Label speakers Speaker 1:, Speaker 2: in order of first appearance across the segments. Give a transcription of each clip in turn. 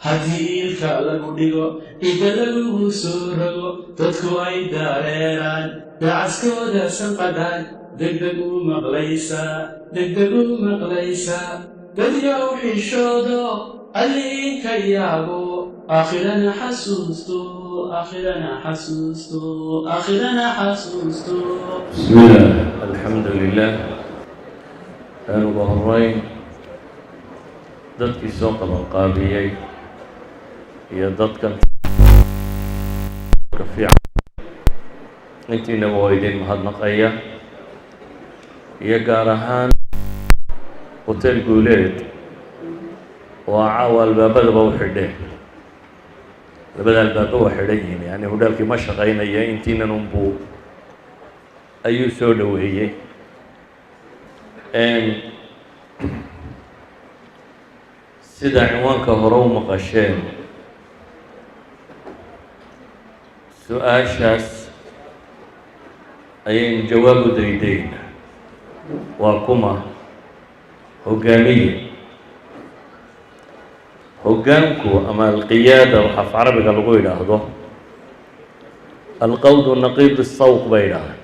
Speaker 1: Haddii iilka lagu dhigo, ida lagugu soo rogo, dadku ay dareeraan, dacaskooda sanqadhaan, degdeg u maqlaysaa, degdeg u maqlaysaa. Dadyow xishoodo, Alliinka yaabo, aakhirana xasuusto, aakhirana xasuusto, aakhirana xasuusto.
Speaker 2: بسم الله، الحمد لله. Ugu horeyn, dadkii soo qabanqaabiyey iyo dadkan ka fiican intiinaba waa idin mahadnaqaya, iyo gaar ahaan Hotel Guuleed oo caawa albaabadaba u xidheen. Labada albaaba waa xidhan yihiin, yani hudheelkii ma shaqaynaya, intiinan unbuu ayuu soo dhoweeyey. Sida cinwaanka hore u maqasheen, su-aashaas ayaynu jawaab u daydayna: waa kuma hoggaamiye? Hoggaanku ama alqiyaada, waxa af carabiga lagu yidhaahdo القود نقيض السوق bay yidhaahdaan.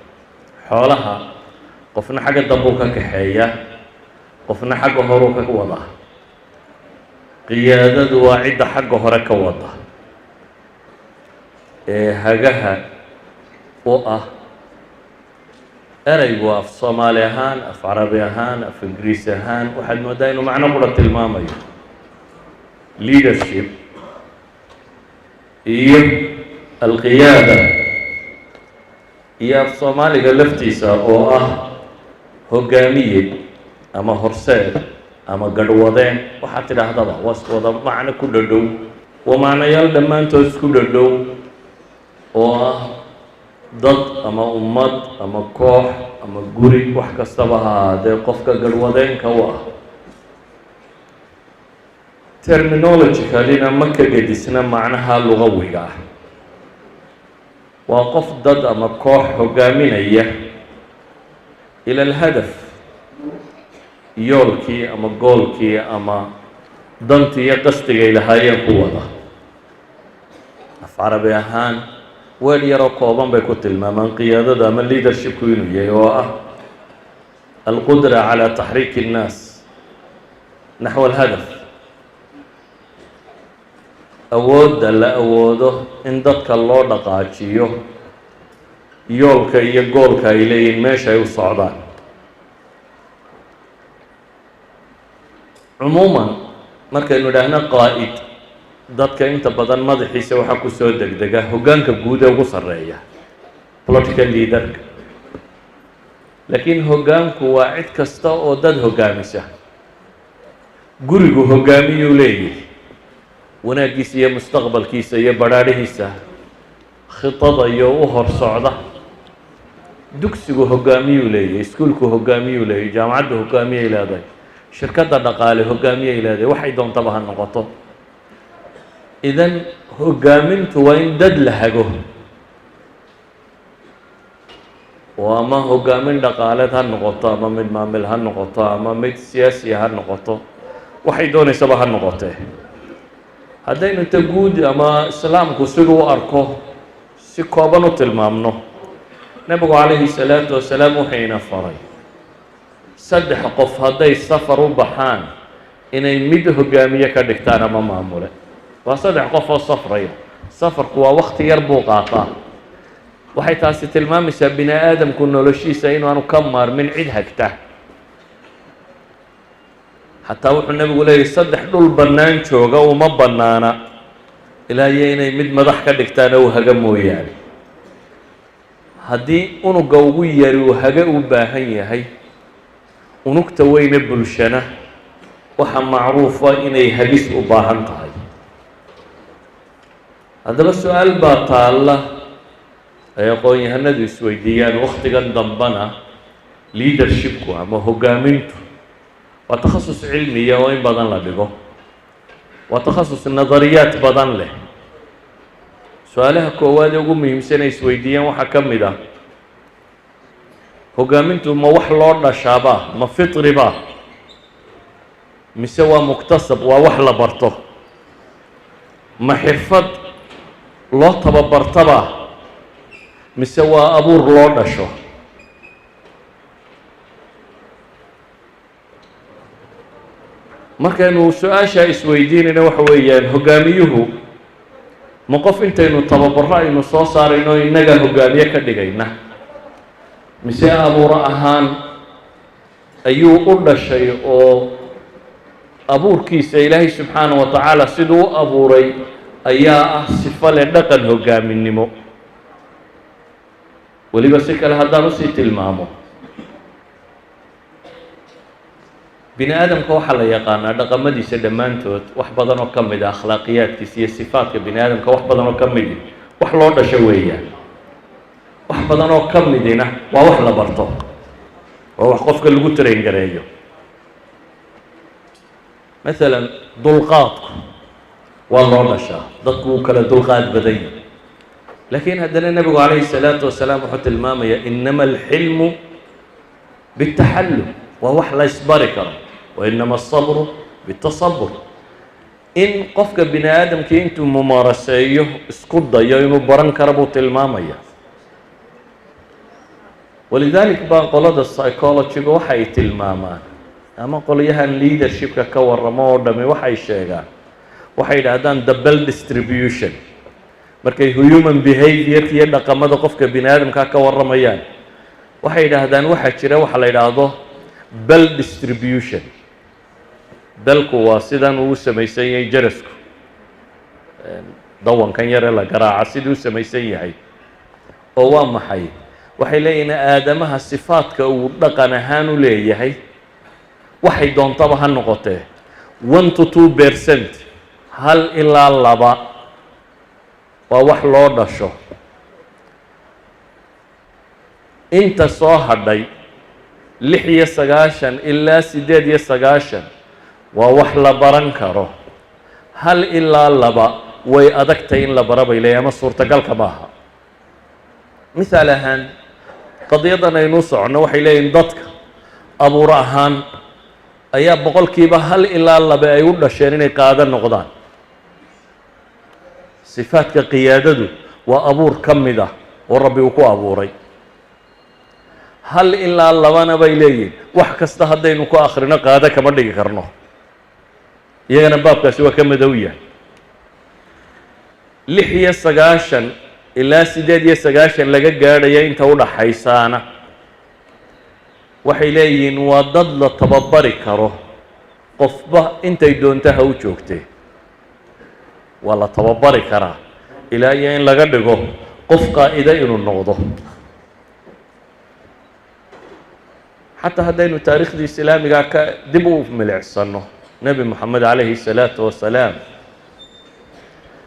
Speaker 2: Xoolaha qofna xagga dambuu ka kaxeeya, qofna xagga horuu ka wadaa. Qiyaadadu waa cidda xagga hore ka wada ee hagaha u ah. Ereygu af Soomaali ahaan, af Carabi ahaan, af Ingiriisi ahaan, waxaad mooddaa inuu macno qura tilmaamayo. Leadership iyo alqiyaada iyo af Soomaaliga laftiisa oo ah hoggaamiye ama horseed ama garhwadeen, waxaad tidhaahdaba, waa is wada macno ku dhadhow, waa macnayaal dhammaantood isku dhadhow oo ah dad ama ummad ama koox ama guri, wax kastaba ha ahaadee, qofka garhwadeenka u ah. Terminologicalina ma ka gedisna macnaha lugawiga ah. Waa qof dad ama koox hoggaaminaya إلى الهدف, yoolkii ama goolkii ama dantii iyo qasdigay lahaayeen ku wada. Af Carabi ahaan weel yaroo kooban bay ku tilmaamaan qiyaadada ama leadershipku inuu yahay, oo ah القدرة على تحريك الناس نحو الهدف, awoodda la awoodo in dadka loo dhaqaajiyo yoolka iyo goolka ay leeyihiin, meesha ay u socdaan. Cumuuman, markaynu idhaahno qaa'id, dadka inta badan madaxiisa waxaa ku soo degdega hoggaanka guud ee ugu sarreeya, political leaderka. Laakiin hoggaanku waa cid kasta oo dad hoggaamisa. Gurigu hoggaamiyuu leeyahy, wanaaggiisa iyo mustaqbalkiisa iyo badhaadhihiisa khidada iyo u hor socda. Dugsigu hoggaamiyuu leeyahy, iskuulku hoggaamiyuu leeyahy, jaamacaddu hoggaamiyay leedahay, shirkadda dhaqaale hoggaamiyay leedahay, waxay doontaba ha noqoto. Idan hoggaamintu waa in dad la hago, oo ama hoggaamin dhaqaaleed ha noqoto, ama mid maamil ha noqoto, ama mid siyaasiya ha noqoto, waxay doonaysaba ha noqotee. Haddaynu ta guud ama Islaamku siduu u arko si kooban u tilmaamno, Nebigu calayhi salaatu wasalaam wuxuu ina faray saddex qof hadday safar u baxaan inay mid hoggaamiye ka dhigtaan ama maamule. Waa saddex qof oo safraya, safarku waa wakti yar buu qaataa. Waxay taasi tilmaamaysaa bini aadamku noloshiisa inaanu ka maarmin cid hagta. Xataa wuxuu Nebigu leeyahy, saddex dhul bannaan jooga uma bannaana ilaa iyo inay mid madax ka dhigtaan oo u haga mooyaane. Haddii unuga ugu yari uu hage u baahan yahay, unugta weyne bulshana waxa macruufa inay hagis u baahan tahay. Haddaba su-aal baa taalla ay aqoon-yahanadu isweydiiyaan wakhtigan dambana. Leadershipku ama hoggaamintu waa takhasus cilmiya oo in badan la dhigo, waa takhasus nadariyaad badan leh. Su-aalaha koowaad ee ugu muhiimsan ay isweydiiyaan waxaa ka mid ah: hoggaamintu ma wax loo dhashaaba, ma fitriba, mise waa muktasab, waa wax la barto? Ma xirfad loo tababartaba mise waa abuur loo dhasho? Markaynu su-aashaa isweydiinayna, waxa weeyaan, hoggaamiyuhu ma qof intaynu tababaro aynu soo saarayno innaga hoggaamiye ka dhigayna, mise abuur ahaan ayuu u dhashay oo abuurkiisa Ilaahay subxaana wa tacaala siduu u abuuray ayaa ah sifo leh dhaqan hoggaaminimo? Weliba si kale haddaan usii tilmaamo, bini aadamka waxaa la yaqaanaa dhaqamadiisa dhammaantood, wax badan oo ka mid a akhlaaqiyaadkiisa iyo sifaadka bini aadamka, wax badan oo ka midi wax loo dhasho weeyaan, wax badan oo ka midina waa wax la barto, waa wax qofka lagu train gareeyo. Masalan, dulqaadku waa loo dhashaa, dadku wuu kala dulqaad badan yahay, laakiin haddana nebigu calayhi الsalaatu wasalaam wuxuu tilmaamayaa إنما الحلم بالتحلم, waa wax la ysbari karo, وإنما الصبر بالتصبر, in qofka bini aadamkii intuu mumaaraseeyo, isku dayo, inuu baran karo buu tilmaamaya. ولذلك baa qolada psychologyga waxay tilmaamaan, ama qolyahan leadershipka ka warramo oo dhami waxay sheegaan, waxay yidhaahdaan the bell distribution. Markay human behaviorka iyo dhaqamada qofka bini aadamka ka warramayaan, waxay yidhaahdaan waxaa jira waxa la yidhaahdo bell distribution. Bellku waa sidan uu samaysan yahay jarasku, dawankan yare la garaaca siduu u samaysan yahay. Oo waa maxay? Waxay leeyihiin aadamaha sifaadka uu dhaqan ahaan u leeyahay, waxay doontaba ha noqotee, 1 to 2%, 1 ilaa 2, waa wax loo dhasho. Inta soo hadhay, 96 ilaa 98, waa wax la baran karo. 1 ilaa 2 way adagtay in la bara, bay leeyahy, ama suurtagalka maaha. Mihaal ahaan, qadiyadan aynu soconno, waxay leeyihin dadka abuur ahaan ayaa 1% ilaa 2% ay u dhasheen inay qaado noqdaan. Sifaadka qiyaadadu waa abuur ka mid ah oo Rabbi uu ku abuuray. 1 ilaa 2na, bay leeyihin, wax kasta haddaynu ku akhrino qaado kama dhigi karno. Iyagana baabkaasi waa ka madow yahay. 96 ilaa 98 laga gaadhaya inta u dhaxaysaana, waxay leeyihiin waa dad la tababari karo, qofba intay doonto ha u joogtee, waa la tababari karaa ilaa iyo in laga dhigo qof qaa'ida inuu noqdo. Xataa haddaynu taariikhdii islaamigaa ka dib u milicsano, Nebi Moxamed calayhi الsalaatu wasalaam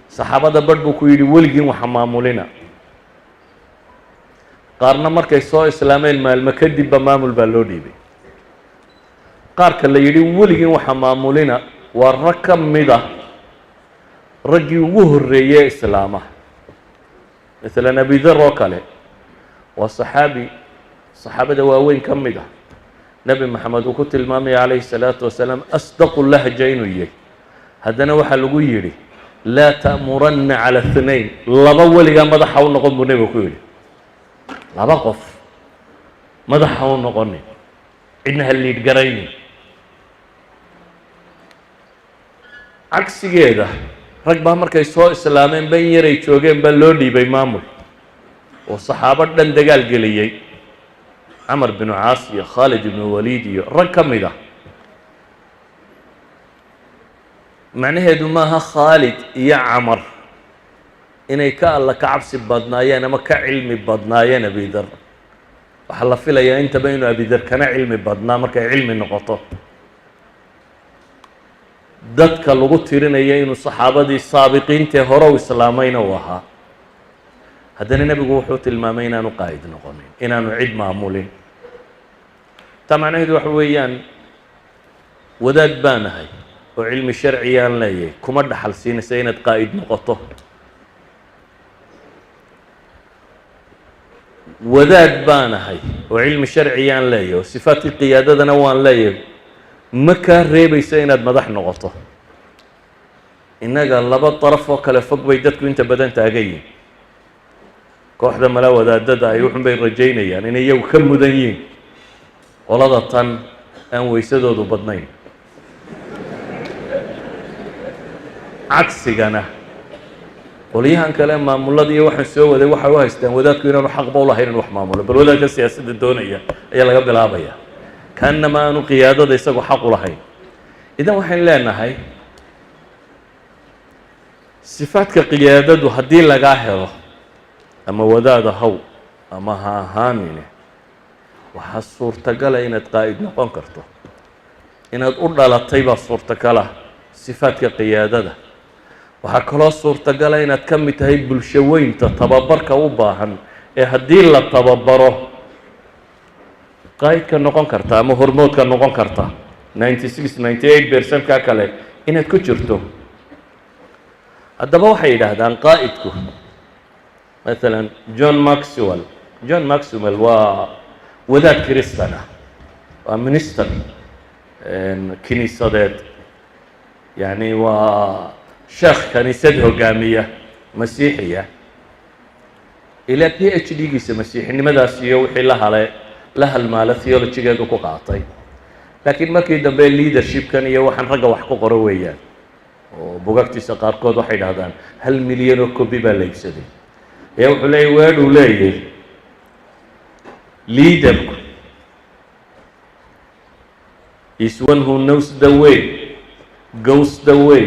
Speaker 2: saxaabada badh buu ku yidhi: "Weligiin waxa maamulina." Qaarna markay soo islaameen maalmo kadibba maamul baa loo dhiibay. Qaarka la yidhi "weligiin waxa maamulina" waa rag ka mid ah raggii ugu horreeyey islaama. Masalan, Abidar oo kale waa saxaabi saxaabada waaweyn ka mid ah. Nebi Maxamed uu ku tilmaamaya calayhi الsalaatu wasalaam أصدق لهجة inuu yahay. Haddana waxaa lagu yidhi: "لا تأمرن على اثنين", laba weligaa madaxa u noqon buu nebigu ku yidhi. Laba qof madaxa u noqonin, cidna ha lead garaynin. Cagsigeeda, rag baa markay soo islaameen ban yaray joogeen baa loo dhiibay maamul oo saxaabo dhan dagaal geliyey, Camar binu Caas iyo Khaalid ibnu Waliid iyo rag ka mid ah. Macnaheedu maaha Khaalid iyo Camar inay ka Alla ka cabsi badnaayeen ama ka cilmi badnaayeen Abidar. Waxaa la filayaa intaba inuu Abidar kana cilmi badnaa markay cilmi noqoto. Dadka lagu tirinaya inuu saxaabadii saabiqiintee hore u islaamayna uu ahaa, haddana nebigu wuxuu tilmaamay inaanu qaa'id noqonin, inaanu cid maamulin. Taa macnaheedu waxa weeyaan, wadaad baanahay oo cilmi sharciyaan leeyahay kuma dhaxal siinaysa inaad qaa'id noqoto. Wadaad baanahay oo cilmi sharciyaan leeyahay oo sifaadkii qiyaadadana waan leeyahay ma kaa reebaysa inaad madax noqoto. Innaga laba daraf oo kale fog bay dadku inta badan taagan yihin. Kooxda mala wadaadada ay wuxun bay rajaynayaan inay iyagu ka mudan yihiin qolada tan aan weysadoodu badnayn. Cagsigana qolyahan kale maamulada iyo waxaan soo waday waxay u haystaan wadaadku inaanu xaqba ulahayn in wax maamulo. Bal wadaadka siyaasadda doonaya ayaa laga bilaabaya, kaanama aanu qiyaadada isagu xaq u lahayn. Idan waxaynu leenahay, sifaadka qiyaadadu haddii lagaa helo, ama wadaada haw ama ha ahaanine, waxaa suurtagala inaad qaa'id noqon karto. Inaad u dhalatay baa suurtagala sifaadka qiyaadada. Waxaa kaloo suurtagala inaad ka mid tahay bulsho weynta tababarka u baahan ee haddii la tababaro qaa'idka noqon karta ama hormoodka noqon karta, 96, 98% ka kale inaad ku jirto. Haddaba waxay yidhaahdaan qaa'idku, maalan John Maxwell. John Maxwell waa wadaad Kristan ah, waa minister kiniisadeed, yacni waa sheekh kaniisad hogaamiya Masiixiya. Ilaa PhD giisa Masiixinimadaas iyo wixii la hale la halmaala theologygeedu ku qaatay, laakiin markii dambe leadershipkan iyo waxaan ragga wax ku qoro weeyaan, oo bugagtiisa qaarkood waxay dhahdaan 1 milyan oo copy baa la iibsaday. Ayaa wuxuu leeyahy, weedhuu leeyahy, "Leaderku is one who knows the way, goes the way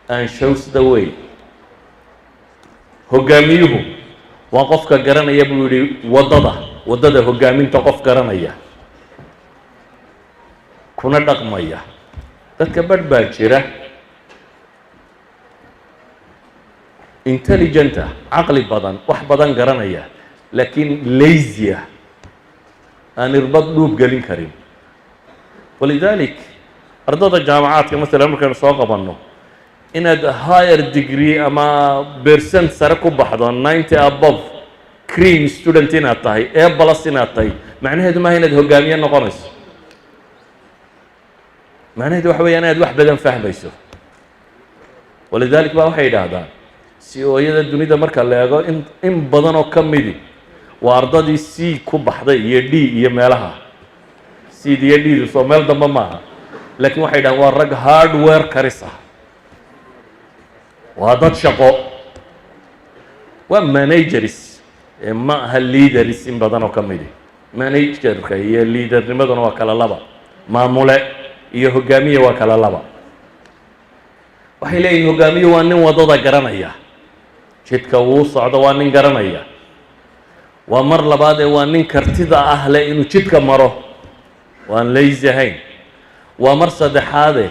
Speaker 2: and shows the way." Hogaamiyuhu waa qofka garanaya, buu yihi, waddada, waddada hogaaminta qof garanaya kuna dhaqmaya. Dadka badh baa jira intelligent ah, caqli badan, wax badan garanaya, laakiin lazy ah, aan irbad dhuub gelin karin. Walidalik ardada jaamacaadka masalan markaynu soo qabanno, inaad higher degree ama percent sare ku baxdo, 90 above, cream student inaad tahay, A plus inaad tahay, macnaheedu maaha inaad hogaamiye noqonayso. Macnaheedu waxa weya inaad wax badan fahmayso. Walidalik ba waxay yidhaahdaan CEO-yada dunida marka la eego, in badan oo ka midi waa ardadii C ku baxday iyo D iyo meelaha. C d iyo D du soo meel dambe maaha, laakiin waxay yidhahdaan waa rag hardware karis ah, waa dad shaqo, waa managers, ma aha leaders. In badan oo ka midi managerka iyo leadernimaduna waa kala laba, maamule iyo hogaamiye waa kala laba. Waxay leeyihin hogaamiye waa nin waddada garanaya, jidka wuu socdo waa nin garanaya. Waa mar labaadee, waa nin kartida ah leh inuu jidka maro, waan lazy ahayn. Waa mar saddexaade,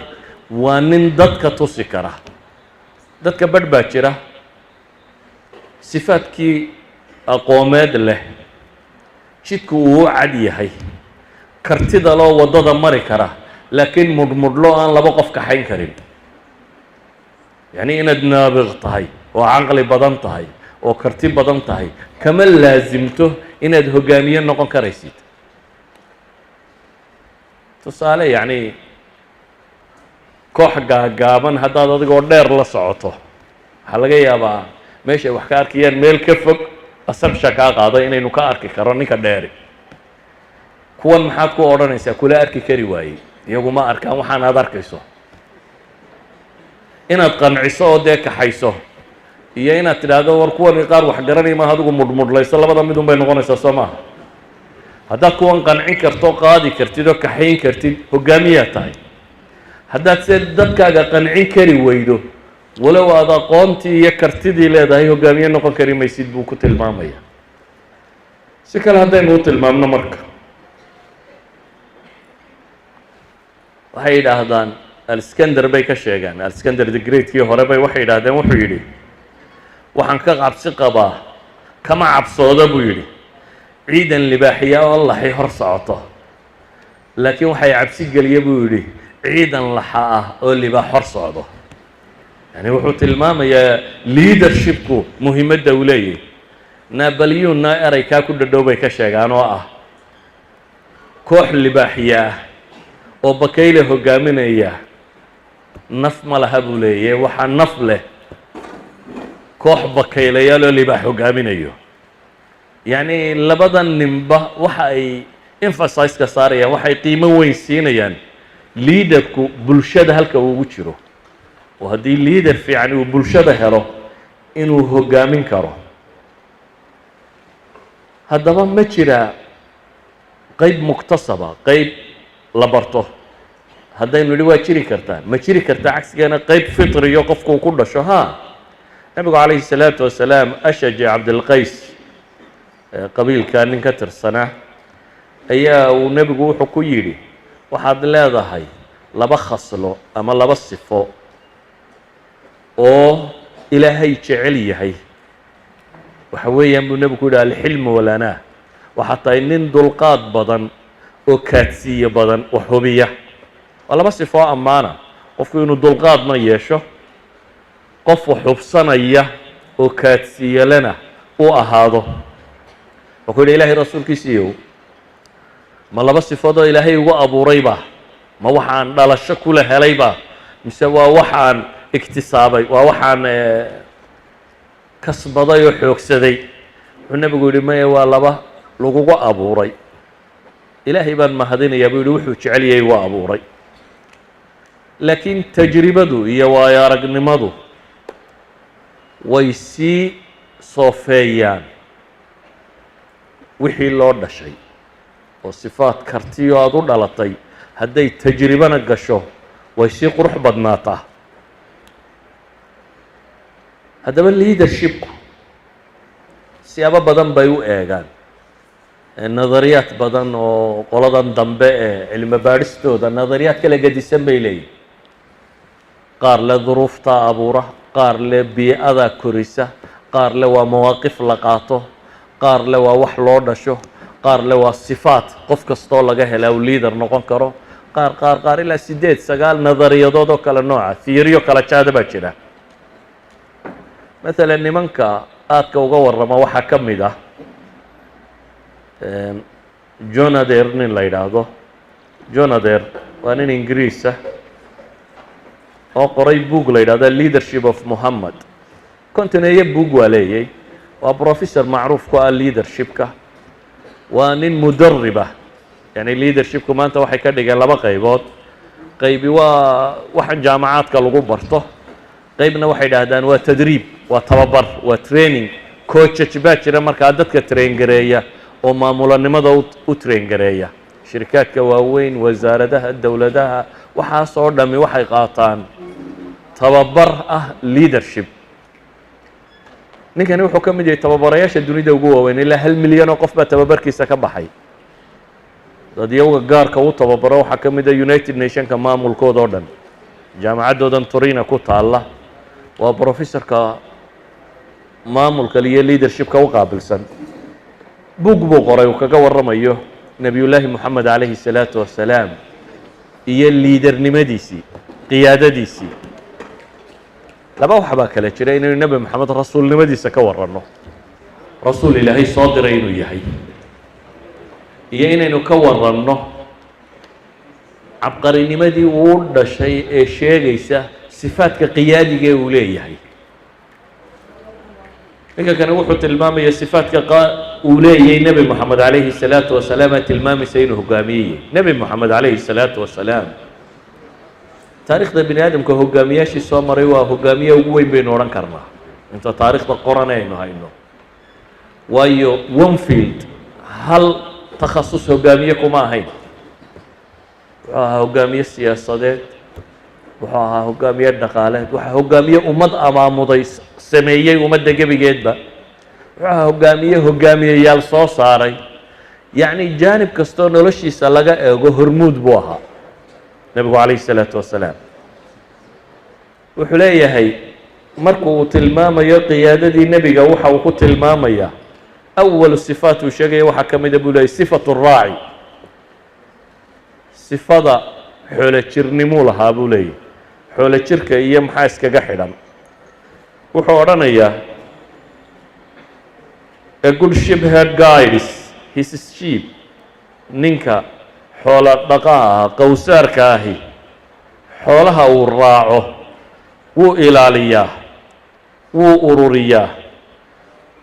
Speaker 2: waa nin dadka tusi kara. Dadka badh baa jira sifaadkii aqoomeed leh, jidku uu u cad yahay, kartida loo waddada mari kara, laakiin mudhmudhlo aan laba qof kaxayn karin. Yacni inaad naabiq tahay oo caqli badan tahay oo karti badan tahay kama laasimto inaad hogaamiye noqon karaysid. Tusaale, yacni koox gaagaaban haddaad adigoo dheer la socoto, waxaa laga yaabaa meeshay wax ka arkayaan meel ka fog assumption kaa qaado inaynu ka arki karo ninka dheeri. Kuwan maxaad ku odhanaysaa? Kula arki kari waayey, iyagu ma arkaan waxaan aad arkayso. Inaad qanciso oo dee kaxayso iyo inaad tidhaahdo war kuwani qaar wax garanaya maaha, adigu mudhmudhlayso, labada mid un bay noqonaysaa, soo maaha? Haddaad kuwan qancin karto, qaadi kartid oo kaxayn kartid, hogaamiyaad tahay. Haddaad se dadkaaga qancin kari weydo, walow aad aqoontii iyo kartidii leedahay, hogaamiye noqon kari maysid, buu ku tilmaamaya. Si kale haddaynu u tilmaamno marka, waxay yidhaahdaan Alexander bay ka sheegaan, Alexander the Greatkii hore bay waxay yidhaahdeen wuxuu yidhi: "Waxaan ka cabsi qabaa, kama cabsooda," buu yidhi, "ciidan libaaxiya oo laxay hor socoto, laakiin waxay cabsi geliya," buu yidhi, "ciidan laxa ah oo libaax hor socdo." Yani wuxuu tilmaamayaa leadershipku muhiimadda uu leeyahy. Napoleonna erey kaa ku dhadhow bay ka sheegaan, oo ah koox libaaxiya ah oo bakayle hogaaminaya. Naf ma laha, buu leeyahy. Waxaa naf leh koox bakaylayaal oo libaax hogaaminayo. Yacni labada ninba waxa ay emphasize-ka saarayaan, waxay qiimo weyn siinayaan leaderku bulshada halka uu ugu jiro, oo haddii leader fiican uu bulshada helo, inuu hogaamin karo. Haddaba ma jira qeyb muktasaba, qeyb la barto? Haddaynu nidhi waa jiri kartaa, ma jiri kartaa cagsigeena, qeyb fitriyo qofku uu ku dhasho? Ha, nabigu calayhi salaatu wasalaam, Ashaja Cabdilqays, qabiilka nin ka tirsanaa, ayaa uu nebigu wuxuu ku yidhi: "Waxaad leedahay laba khaslo ama laba sifo oo Ilaahay jecel yahay." Waxa weeyaan, buu nebigu ku yidhi, الحلم والأناة. Waxaad tahay nin dulqaad badan oo kaadsiiyo badan, wax hubiya. Waa laba sifo oo ammaana, qofku inuu dulqaadna yeesho, qof wax hubsanaya oo kaadsiiyalena u ahaado. Wuxuu ku yidhi: "Ilaahay rasuulkiisiiyow, ma laba sifoodoo Ilaahay igu abuurayba? Ma waxaan dhalasho kula helayba, mise waa waxaan iktisaabay, waa waxaan kasbaday oo xoogsaday?" Wuxuu nebigu yidhi: "Maya, waa laba lagugu abuuray. Ilaahay baan mahadinayaa," buu yidhi, "wuxuu jecel yahay waa abuuray." Laakiin tajribadu iyo waayo aragnimadu way sii soofeeyaan wixii loo dhashay, oo sifaad kartiyo aada u dhalatay hadday tajribana gasho, way sii qurux badnaataa. Haddaba leadershipku siyaabo badan bay u eegaan, nadariyaad badan oo qoladan dambe ee cilmi baadhistooda nadariyaad kala gedisan bay leeyihin. Qaar le duruuftaa abuura, qaar le bii'adaa korisa, qaar le waa mawaaqif la qaato, qaar le waa wax loo dhasho, qaar le waa sifaat qof kastoo laga helaa uu leader noqon karo, qaar qaar qaar ilaa sideed sagaal nadariyadood oo kale nooca, theoryyo kala jaada baa jira. Maalan nimanka aadka uga warrama waxaa ka mid ah John Adair, nin la yidhaahdo John Adair. Waa nin Ingiriisa oo qoray book la yidhahdo Leadership of Muhammad. 50-eeyo book waa leeyay. Waa professor macruuf ku ah leadershipka, waa nin mudaribah. Yani leadershipku maanta waxay ka dhigeen laba qaybood: qaybi waa waxaan jaamacaadka lagu barto, qaybna waxay idhaahdaan waa tadriib, waa tababar, waa training. Coaches baa jira markaa dadka train gareeya oo maamulanimada u train gareeya. Shirikaadka waaweyn, wasaaradaha, dowladaha, waxaasoo dhami waxay qaataan tababar ah leadership. Ninkani wuxuu ka mid yahay tababarayaasha dunida ugu waaweyn. Ilaa 1 milyan oo qof baa tababarkiisa ka baxay. Dadyowga gaarka u tababaro waxaa ka mid a United Nationka maamulkooda oo dhan, jaamacaddoodan Torina ku taalla. Waa professorka maamulka iyo leadershipka u qaabilsan. Buug buu qoray uu kaga warramayo Nebiyullaahi Moxamed calayhi الsalaatu wasalaam iyo leadernimadiisii, qiyaadadiisii. Laba wax baa kale jira: inaynu Nebi Moxamed rasuulnimadiisa ka warranno, rasuul Ilaahay soo diray inuu yahay, iyo inaynu ka warranno cabqarinimadii uu u dhashay ee sheegaysa sifaadka qiyaadiga ee uu leeyahay. Ninka kani wuxuu tilmaamaya sifaadka uu leeyahay Nebi Moxamed calayhi الsalaatu wasalaam ee tilmaamaysa inuu hogaamiyey Nebi Moxamed calayhi الsalaatu wasalaam. Taarikhda bini aadamka hogaamiyaashii soo maray, waa hogaamiye ugu weyn baynu odhan karnaa inta taarikhda qoran aynu hayno, waayo one field, hal takhasus hogaamiye kuma ahayn. Wuxuu ahaa hogaamiye siyaasadeed, wuxuu ahaa hogaamiye dhaqaaleed, waxaa hogaamiye ummad amaamuday, sameeyey ummadda gebigeedba, wuxuu ahaa hogaamiye hogaamiyeyaal soo saaray. Yacni jaanib kastoo noloshiisa laga eego hormuud buu ahaa nebigu calayhi الsalaatu wasalaam. Wuxuu leeyahay, marku uu tilmaamayo qiyaadadii nebiga, waxa uu ku tilmaamayaa أول sifaat uu sheegaya waxaa ka mida, buu leeyay, صفة الراعي, sifada xoolo jirnimuu lahaa, buu leeyahy. Xoolo jirka iyo maxaa iskaga xidhan? Wuxuu odhanayaa: "A good shepherd guides his sheep." Ninka xoolo dhaqaha ah, qowsaarka ahi, xoolihiisa ayuu hogaamiyaa. Xoolaha uu raaco wuu ilaaliyaa, wuu ururiyaa,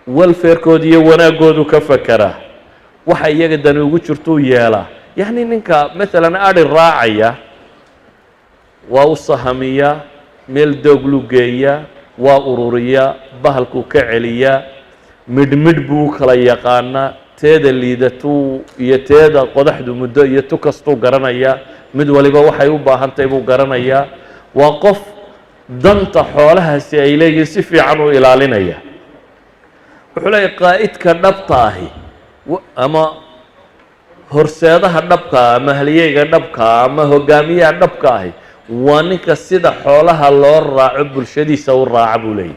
Speaker 2: welfarekooda iyo wanaaggoodu ka fekeraa, waxa iyaga dani ugu jirtuu yeelaa. Yacni ninka maalan adhi raacaya waa u sahamiyaa, meel doogluu geeyaa, waa ururiyaa, bahalkuu ka celiyaa, midh midh buu u kala yaqaanaa, teeda liidatuu iyo teeda qodaxdu muddo iyo tu kastuu garanayaa, mid waliba waxay u baahan tahay buu garanayaa. Waa qof danta xoolahaasi ay leeyihiin si fiican u ilaalinaya. Wuxuu leeyahy qaa'idka dhabta ahi ama horseedaha dhabkaa ama halyeyga dhabkaa ama hogaamiyaha dhabka ahi waa ninka sida xoolaha loo raaco bulshadiisa u raaca, buu leeyahy.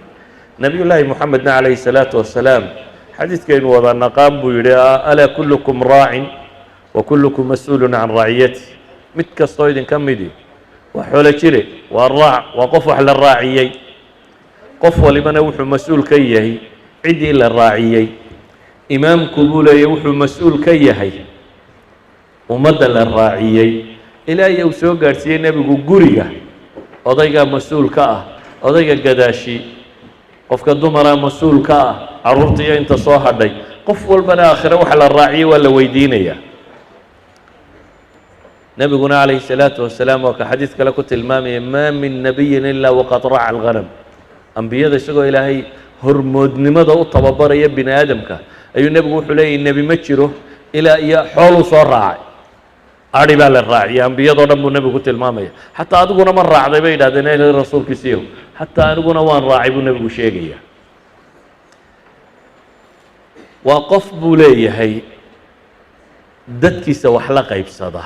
Speaker 2: Nabiyullaahi Moxamedna calayhi salaatu wasalaam xadiidkaynu wada naqaan buu yidhi: "Alaa kullukum raacin wa kullukum mas-uulun can raaciyati." Mid kastoo idinka midi waa xoolo jire, waa raac, waa qof wax la raaciyey. Qof walibana wuxuu mas-uul ka yahay ciddii la raaciyey. Imaamku, buu leeyay, wuxuu mas-uul ka yahay ummadda la raaciyey. Ilaa iyo uu soo gaadhsiiyey nebigu guriga odaygaa mas-uul ka ah, odayga gadaashi qofka dumaraa mas-uul ka ah, carruurta iyo inta soo hadhay. Qof walbana aakhire waxa la raaciyey waa la weydiinayaa. Nebiguna calayhi الsalaatu wasalaam waa ka xadiid kale ku tilmaamaya: "Maa min nabiyin ilaa waqad raaca alghanam." Ambiyada isagoo Ilaahay hormoodnimada u tababaraya bini aadamka ayuu nebigu wuxuu leeyahy: nebi ma jiro ilaa iyo xooluu soo raacay, adhi baa la raaciyay. Ambiyadoo dhan buu nebigu ku tilmaamaya. Xataa adiguna ma raacday, bay yidhahdeen, Ilahay rasuulkiisiiyow. Xataa aniguna waan raacay, buu nebigu sheegaya. Waa qof, buu leeyahay, dadkiisa wax la qaybsada.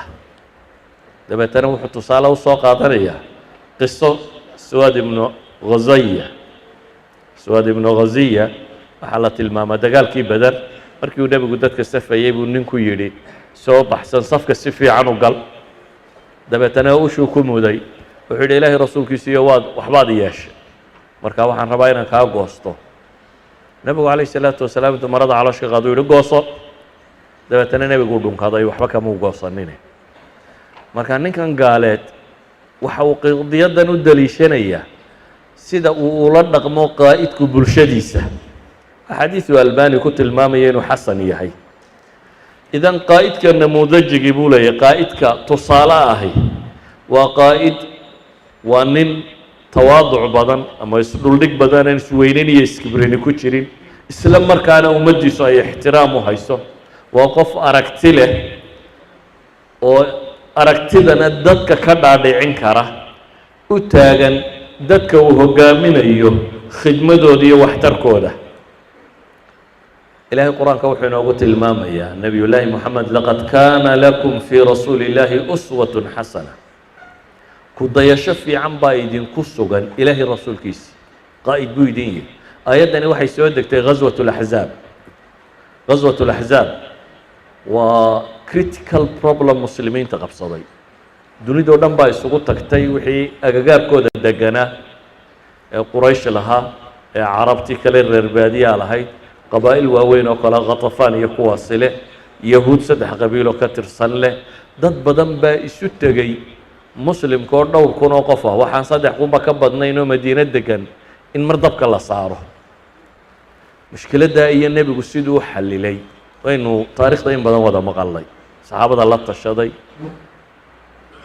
Speaker 2: Dabeetana wuxuu tusaale usoo qaadanayaa qiso Suwaad ibnu Ghaziya. Suwaad ibnu Ghaziya waxaa la tilmaamaa dagaalkii Beder markii uu nebigu dadka safayey buu ninku yidhi: "Soo baxsan, safka si fiican u gal." Dabeetana ushuu ku muday. Wuxuu yidhi: "Ilaahay rasuulkiisiiyo, waad waxbaad yeeshay, marka waxaan rabaa inaan kaa goosto." Nebigu calayh isalaatu wasalaam intuu marada caloosh ka qaado yihi: "Gooso." Dabeetana nebigu dhunkaday, waxba kamuu goosanine. Marka ninkan gaaleed waxa uu qadiyadan u daliishanayaa sida uu ula dhaqmo qaa'idku bulshadiisa. Axaadiisu Albani ku tilmaamaya inuu xasan yahay. Idan qaa'idka namuudajigii, buu leeyahy, qaa'idka tusaale ahi waa qaa'id, waa nin tawaaduc badan ama isdhuldhig badan, aan isweynin iyo iskibrini ku jirin, isla markaana ummaddiisu ay ixtiraam u hayso. Waa qof aragti leh oo aragtidana dadka ka dhaadhicin kara, u taagan dadka uu hogaaminayo khidmadooda iyo waxtarkooda. Ilahay qur-aanka wuxuu inoogu tilmaamayaa nebiyullaahi Moxamed: "Laqad kaana lakum fii rasuuli illaahi uswatun xasana." Ku dayasho fiican baa idinku sugan Ilaahay rasuulkiisa, qaa'id buu idin yihi. Aayaddani waxay soo degtay ghaswat laxzaab. Ghaswat laxzaab waa critical problem muslimiinta qabsaday. Dunidoo dhan baa isugu tagtay, wixii agagaarkooda deganaa ee Quraysh lahaa, ee Carabtii kale reer baadiyaa lahayd, qabaa'il waaweyn oo kale Khatafaan iyo kuwaasi leh, Yahuud saddex qabiiloo ka tirsan leh, dad badan baa isu tegey. Muslimka oo dhowr kun oo qof ah, waxaan 3000ba ka badnayn oo Madiino degan, in mar dabka la saaro. Mushkiladdaa iyo nebigu siduu u xallilay waynu taarikhda in badan wada maqalnay. Saxaabada la tashaday,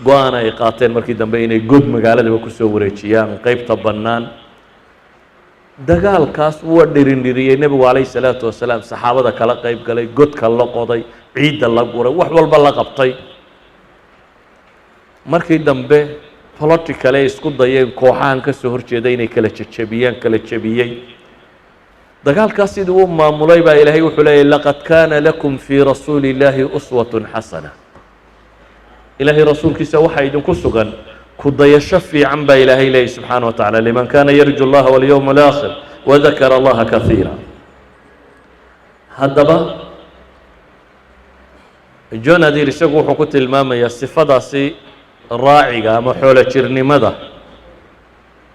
Speaker 2: go-aan ay qaateen markii dambe inay god magaaladaba kusoo wareejiyaan qeybta bannaan. Dagaalkaas waa dhirindhiriyey nebigu calayhi salaatu wasalaam, saxaabada kala qeyb galay, godka la qoday, ciidda la guray, wax walba la qabtay. Markii dambe political ay isku dayeen kooxahan ka soo horjeeda inay kala jejebiyaan, kala jebiyey. Dagaalkaas sidii uu maamulay baa Ilaahay wuxuu leeyahy: "Laqad kaana lakum fii rasuuli illaahi uswatun xasana." Ilaahay rasuulkiisa waxaa idinku sugan ku dayasho fiican, baa Ilaahay leeyahy subxaana wa tacala, liman kana yarju allaha walyowma alaakhir wadakara allaha kaiira. Haddaba John Adir isagu wuxuu ku tilmaamayaa sifadaasi raaciga ama xoolo jirnimada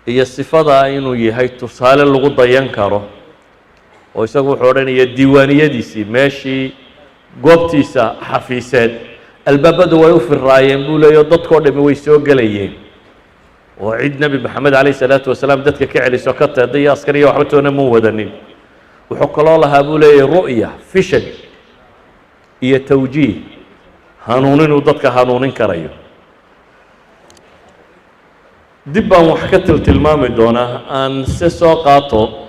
Speaker 2: iyo sifada inuu yahay tusaale lagu dayan karo, oo isagu wuxuu odhanaya diiwaaniyadiisii, meeshii goobtiisa xafiiseed, albaabadu way u firaayeen, buu leeyahy, oo dadkoo dhami way soo gelayeen. Oo cid Nebi Maxamed calayh salaatu wasalaam dadka ka celiso, ka teeda iyo askar iyo waxba toona mu wadanin. Wuxuu kaloo lahaa, buu leeyahy, ru'ya, vision iyo tawjiih, hanuuninuu dadka hanuunin karayo. Dib baan wax ka tiltilmaami doonaa. Aan se soo qaato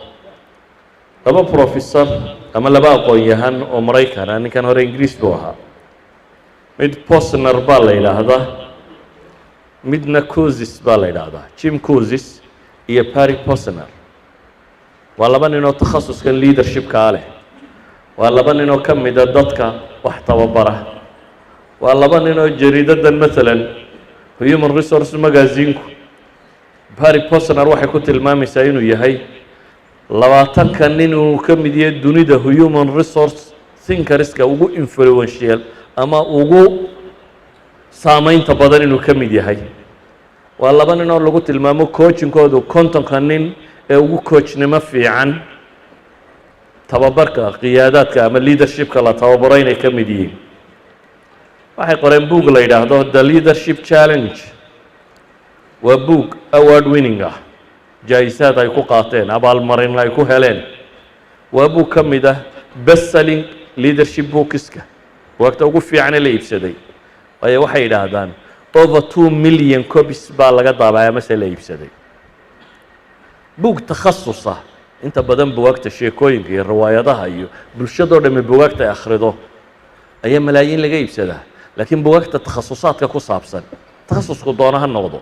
Speaker 2: laba professor ama laba aqoon-yahan oo Maraykana. Ninkan hore Ingiriis buu ahaa. Mid Posner baa la yidhaahdaa, midna Kouzes baa la yidhaahdaa. Jim Kouzes iyo Barry Posner waa laba nin oo takhasuskan leadershipkaa leh. Waa laba nin oo ka mida dadka wax tababara. Waa laba nin oo jariidadan maalan Human Resource Magazinku Barry Posner waxay ku tilmaamaysaa inuu yahay 20-ka nin uu ka mid yahay dunida human resource thinkerska ugu influential ama ugu saameynta badan inuu ka mid yahay. Waa laba nin oo lagu tilmaamo coachingkoodu 50-ka nin ee ugu coachnimo fiican tababarka qiyaadaadka ama leadershipka la tababaro inay ka mid yihiin. Waxay qoreen book la yidhaahdo The Leadership Challenge. Waa book award winning ah, jaa-isaad ay ku qaateen, abaalmarin ay ku heleen. Waa book ka mid ah best selling leadership bookska, buugagta ugu fiicane la iibsaday, waayo waxay yidhaahdaan over 2 million copies baa laga daabacay amase la iibsaday. Buug takhasusa. Inta badan bugaagta sheekooyinka iyo riwaayadaha iyo bulshadoo dhamme bugaagta ay akhrido ayaa malaayiin laga iibsadaa, laakiin bugaagta takhasusaadka ku saabsan, takhasusku doono ha noqdo,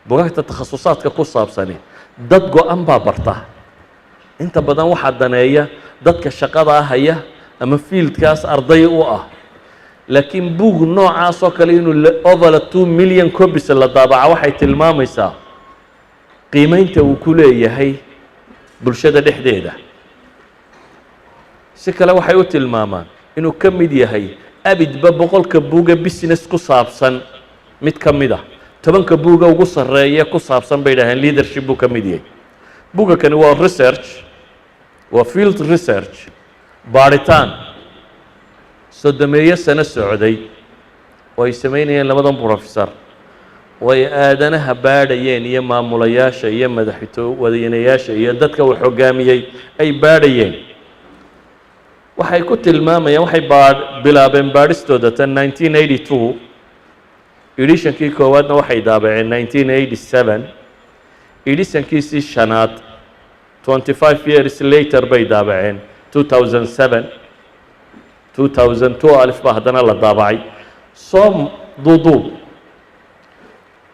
Speaker 2: bugaagta takhasusaadka ku saabsani dad go-an baa barta. Inta badan waxaa daneeya dadka shaqadaa haya ama fieldkaas arday u ah. Laakiin buug noocaas oo kale inuu over 2 million copies la daabaca waxay tilmaamaysaa qiimeynta uu ku leeyahay bulshada dhexdeeda. Si kale waxay u tilmaamaan inuu ka mid yahay abidba 100-ka buuga business ku saabsan mid ka mid ah, 10-ka buuga ugu sarreeya ku saabsan bay dhaheen leadership buu ka mid yahay. Buugga kani waa research, waa field research, baadhitaan 30-meeyo sano socday oo ay samaynayeen labadan professor, oo ay aadanaha baadhayeen iyo maamulayaasha iyo madaxweynayaasha iyo dadka uu hoggaamiyey ay baadhayeen. Waxay ku tilmaamayaan, waxay baa bilaabeen baadhistooda tan 1982, editionkii koowaadna waxay daabaceen 1987, editionkiisii shanaad 25 years later bay daabaceen 2007. 2012 baa haddana la daabacay. Soo duuduub,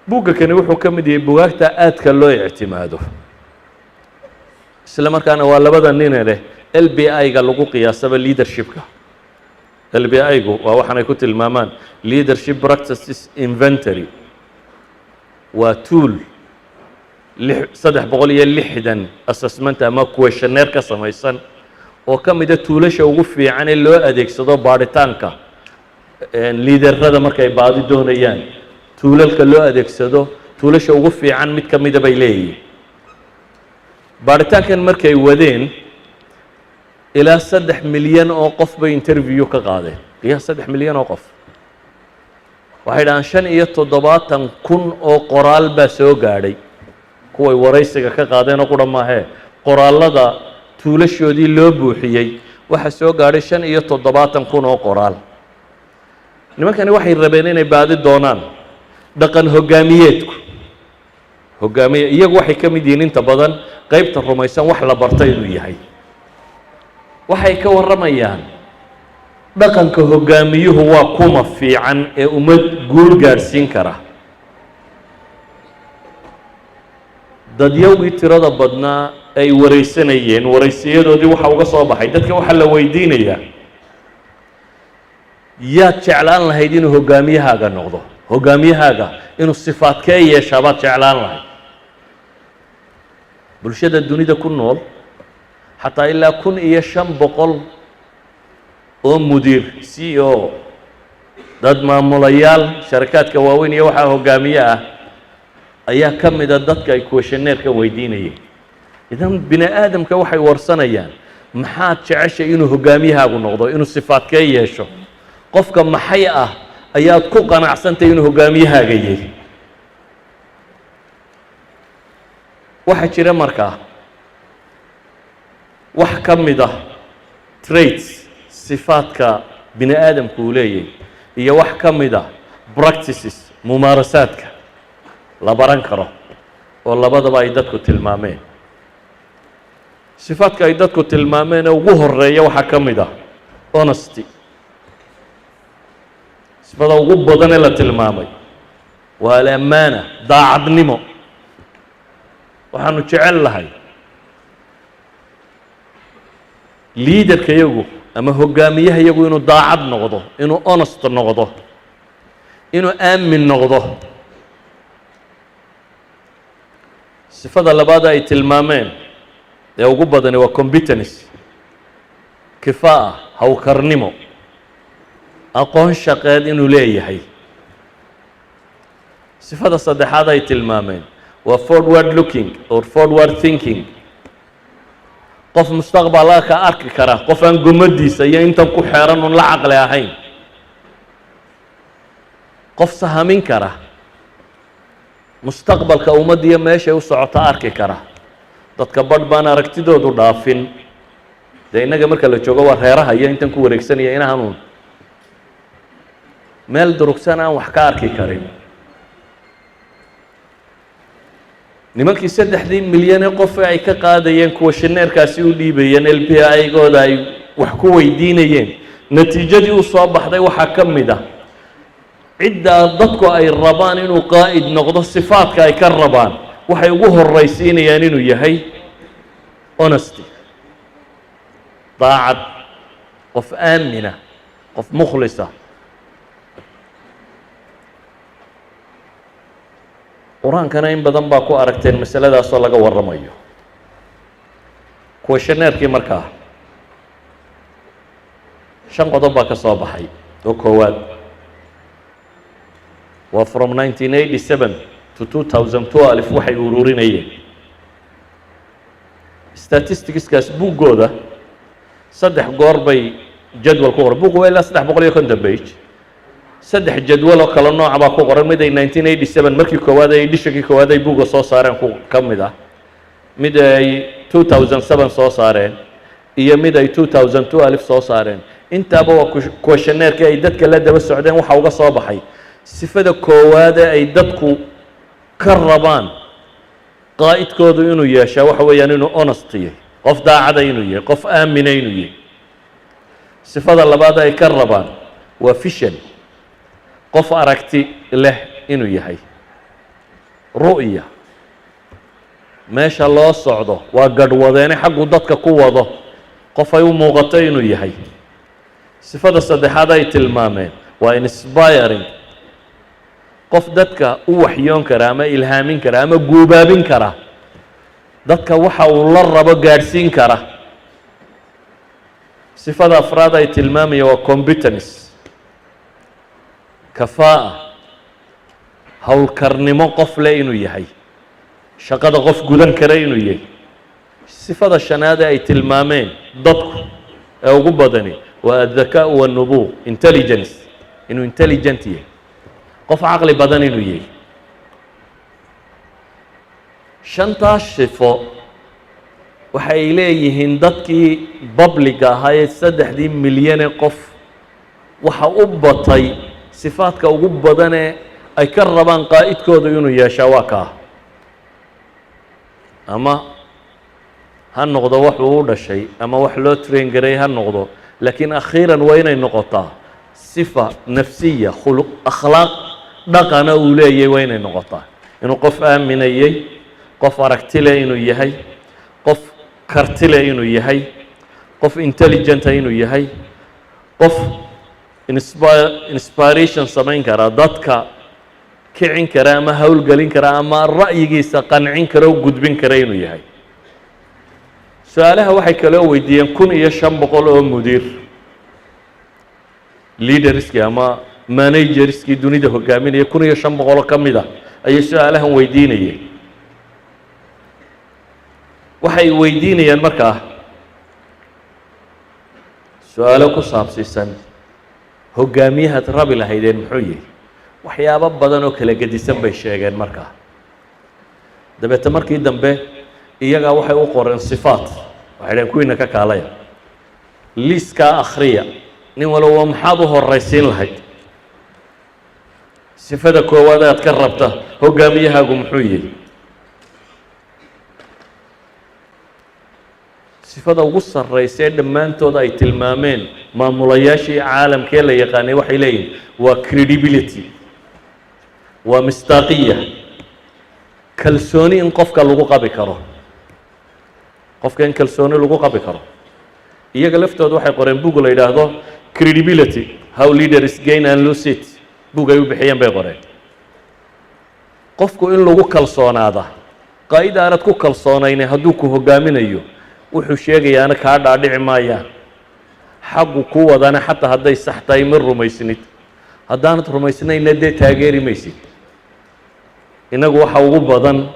Speaker 2: buugga kani wuxuu ka mid yahay bugaagta aadka loo ictimaado, isla markaana waa labada nine leh LBI-ga lagu qiyaasaba leadershipka. LBI-gu waa waxaanay ku tilmaamaan Leadership Practices Inventory. Waa tool 360 assessment ama questionnaire ka samaysan oo ka mida toolasha ugu fiican ee loo adeegsado baadhitaanka leaderada markay baadi doonayaan. Toolalka loo adeegsado toolasha ugu fiican mid ka mida bay leeyihiin. Baadhitaankan markay wadeen, ilaa 3 milyan oo qof bay interview ka qaadeen. Qiyaas, 3 milyan oo qof. Waxay dhahaan 75,000 oo qoraal baa soo gaadhay kuway waraysiga ka qaadeen oo qura maahee, qoraallada toolashoodii loo buuxiyey waxaa soo gaadhay 75,000 oo qoraal. Nimankani waxay rabeen inay baadi doonaan dhaqan hoggaamiyeedku. Hoggaamiye iyagu waxay ka mid yihiin inta badan qeybta rumaysan wax la bartay inuu yahay. Waxay ka warramayaan dhaqanka hoggaamiyuhu waa kuma fiican ee ummad guul gaadhsiin kara. Dadyowgii tirada badnaa ay waraysanayeen, waraysiyadoodii waxa uga soo baxay, dadka waxaa la weydiinayaa: yaad jeclaan lahayd inuu hoggaamiyahaaga noqdo? Hoggaamiyahaaga inuu sifaadkee yeeshaa baad jeclaan lahayd? Bulshada dunida ku nool xataa ilaa 1500 oo mudiir, CEO, dad maamulayaal sharakaadka waaweyn iyo waxaa hoggaamiye ah ayaa ka mida dadka ay questionnaire-ka weydiinayeen. Idan bini aadamka waxay warsanayaan: maxaad jeceshay inuu hoggaamiyahaagu noqdo, inuu sifaadkee yeesho, qofka maxay ah ayaad ku qanacsantay inuu hoggaamiyahaaga yahay? Waxaa jira markaa wax ka mid ah traits, sifaadka bini aadamku uu leeyahay, iyo wax ka mid ah practices, mumaarasaadka la baran karo, oo labadaba ay dadku tilmaameen. Sifaadka ay dadku tilmaameen ee ugu horeeya waxaa ka mid ah honesty. Sifada ugu badan ee la tilmaamay waa al-amaana, daacadnimo. Waxaanu jecel lahay leaderka yagu ama hogaamiyaha yagu inuu daacad noqdo, inuu honest noqdo, inuu aamin noqdo. Sifada labaad ay tilmaameen ee ugu badani waa competence, kifaa'a, hawkarnimo, aqoon shaqeed inuu leeyahay. Sifada saddexaad ay tilmaameen waa forward looking or forward thinking, qof mustaqbalka ka arki kara, qof aan gomadiisa iyo intan ku xeeran un la caqli ahayn, qof sahamin kara mustaqbalka ummaddiyo meeshay u socota arki kara. Dadka badh baan aragtidoodu dhaafin. Dee innaga marka la joogo waa reeraha iyo intan ku wareegsanaya inahanuun meel durugsan aan wax ka arki karin. Nimankii 3dii milyan ee qof ay ka qaadayeen kuwa shineerkaasi u dhiibayeen LPI-gooda ay wax ku weydiinayeen, natiijadii u soo baxday waxaa ka mid ah ciddaa dadku ay rabaan inuu qaa'id noqdo, sifaadka ay ka rabaan waxay ugu horraysiinayaan inuu yahay honesty, daacad, qof aamina, qof mukhlisa. Qur-aankana in badan baa ku aragteen masaladaasoo laga warramayo. Questionnaire-kii markaa shan qodob baa ka soo baxay. Oo koowaad waa from 1987 to 2012 waxay ururinayeen statisticskaas. Buuggooda saddex goor bay jadwal ku qoran. Buuggu waa ilaa 350 page. Saddex jadwal oo kala nooca baa ku qoran: mid ay 1987 markii koowaad ay editionkii koowaad ay buugga soo saareen ku ka mid ah, mid ay 2007 soo saareen, iyo mid ay 2012 soo saareen. Intaaba waa questionnaire-kii ay dadka la daba socdeen. Waxa uga soo baxay sifada koowaade ay dadku ka rabaan qaa'idkoodu inuu yeeshaa waxa weeyaan inuu honest yahay, qof daacada inuu yahay, qof aamina inuu yahay. Sifada labaad ay ka rabaan waa vision, qof aragti leh inuu yahay, ru'ya, meesha loo socdo, waa gadhwadeene xaggu dadka ku wado, qof ay u muuqato inuu yahay. Sifada saddexaad ay tilmaameen waa inspiring, qof dadka u waxyoon kara ama ilhaamin kara ama guubaabin kara, dadka waxa uu la rabo gaadhsiin kara. Sifada afraad ay tilmaamaya waa competence, kafaa'a, howlkarnimo qof leh inuu yahay, shaqada qof gudan kara inuu yahay. Sifada shanaad ee ay tilmaameen dadku ee ugu badani waa الذكاء والنبوغ, intelligence, inuu intelligent yahay, qof caqli badan inuu yahay. Shantaas sifo waxay leeyihiin dadkii public-ga ahaa ee 3dii milyane qof waxa u batay sifaadka ugu badanee ay ka rabaan qaa'idkooda inuu yeeshaa waa kaa. Ama ha noqdo wax uu u dhashay ama wax loo train garay ha noqdo, laakiin akhiiran waa inay noqotaa sifa nafsiya, khuluq, akhlaaq, dhaqana uu leeyahay. Waa inay noqotaa inuu qof aaminayey, qof aragti leh inuu yahay, qof karti leh inuu yahay, qof intelligenta inuu yahay, qof inspiration samayn kara, dadka kicin kara ama howlgelin kara ama ra'yigiisa qancin kara o gudbin kara inuu yahay. Su-aalaha waxay kaloo weydiiyeen 1500 oo mudiir, leaderskii ama managerskii dunida hogaaminaya, 1500 oo ka mid ah ayay su-aalahan weydiinayeen. Waxay weydiinayaan markaa su-aalo ku saabsiisan hogaamiyahaad rabi lahaydeen muxuu yihi. Waxyaabo badan oo kala gedisan bay sheegeen. Markaa dabeete markii dambe Iyagaa waxay u qoreen sifaat. Waxay dhaheen, kuwiina ka kaalaya, liiskaa akhriya, nin walba maxaad u horaysiin lahayd? Sifada koowaad aad ka rabta hoggaamiyahaagu muxuu yihi? Sifada ugu sarraysa ee dhammaantood ay tilmaameen maamulayaashii caalamkee la yaqaanay, waxay leeyihin, waa credibility, waa misdaaqiya, kalsooni in qofka lagu qabi karo, qofka in kalsooni lagu qabi karo. Iyaga laftooda waxay qoreen bug la yidhaahdo "Credibility: How Leaders Gain and Lose It". Bug ay u bixiyeen bay qoreen. Qofku in lagu kalsoonaada, qaa'id aanad ku kalsoonayne hadduu ku hoggaaminayo, wuxuu sheegayaana kaa dhaadhici maayaan, xaggu ku wadana xataa hadday sax tahay ma rumaysnid. Haddaanad rumaysnayna, dee taageeri maysid. Innagu waxa ugu badan,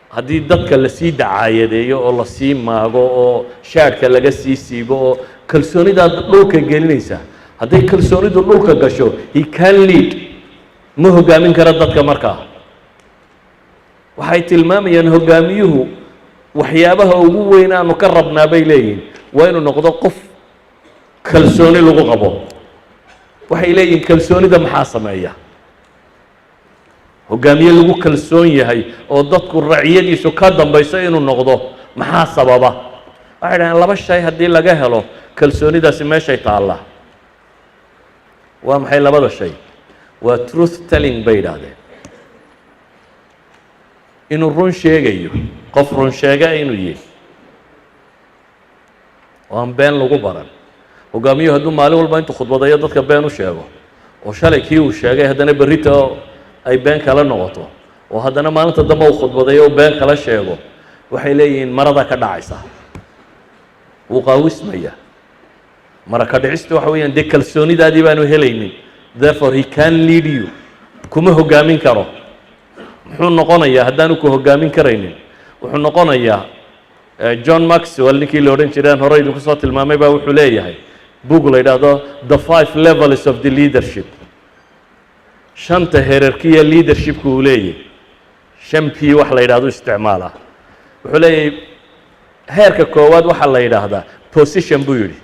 Speaker 2: haddii dadka lasii dacaayadeeyo oo lasii maago oo shaadhka laga sii siibo oo kalsoonidaad dhulka gelinaysaa, hadday kalsoonidu dhulka gasho, he can lead, ma hoggaamin karo dadka. Markaa waxay tilmaamayaan, hoggaamiyuhu waxyaabaha ugu weyn aanu ka rabnaa, bay leeyihin, waa inuu noqdo qof kalsooni lagu qabo. Waxay leeyihin, kalsoonida maxaa sameeya? Hoggaamiye lagu kalsoon yahay oo dadku raciyadiisu ka dambayso inuu noqdo maxaa sababa? Waxay dhaaheen, laba shay haddii laga helo, kalsoonidaasi meeshay taallaa. Waa maxay labada shay? Waa truth telling, bay yidhaahdeen, inuu run sheegayo, qof run sheega inuu yihi oo aan been lagu baran. Hoggaamiyuhu hadduu maalin walba intuu khudbadayo dadka been u sheego, oo shalay kii uu sheegay haddana berrito ay been kala noqoto, oo haddana maalinta dambe uu khudbadayo u been kala sheego, waxay leeyihiin marada ka dhacaysa, wuu qaawismaya. Mara ka dhicista waxa weeyaan, dee kalsoonidaadii baanu helaynin. Therefore he can lead you, kuma hoggaamin karo. Muxuu noqonayaa haddaanu ku hoggaamin karaynin? Wuxuu noqonayaa, John Maxwell, ninkii la odhan jiray aan hore idinku soo tilmaamay, baa wuxuu leeyahay book la yidhaahdo "The Five Levels of the Leadership", shanta hierarchy-ga leadershipka uu leeyahay, shan P wax la yidhahdo isticmaala. Wuxuu leeyahay, heerka koowaad waxaa la yidhaahdaa position, buu yidhi.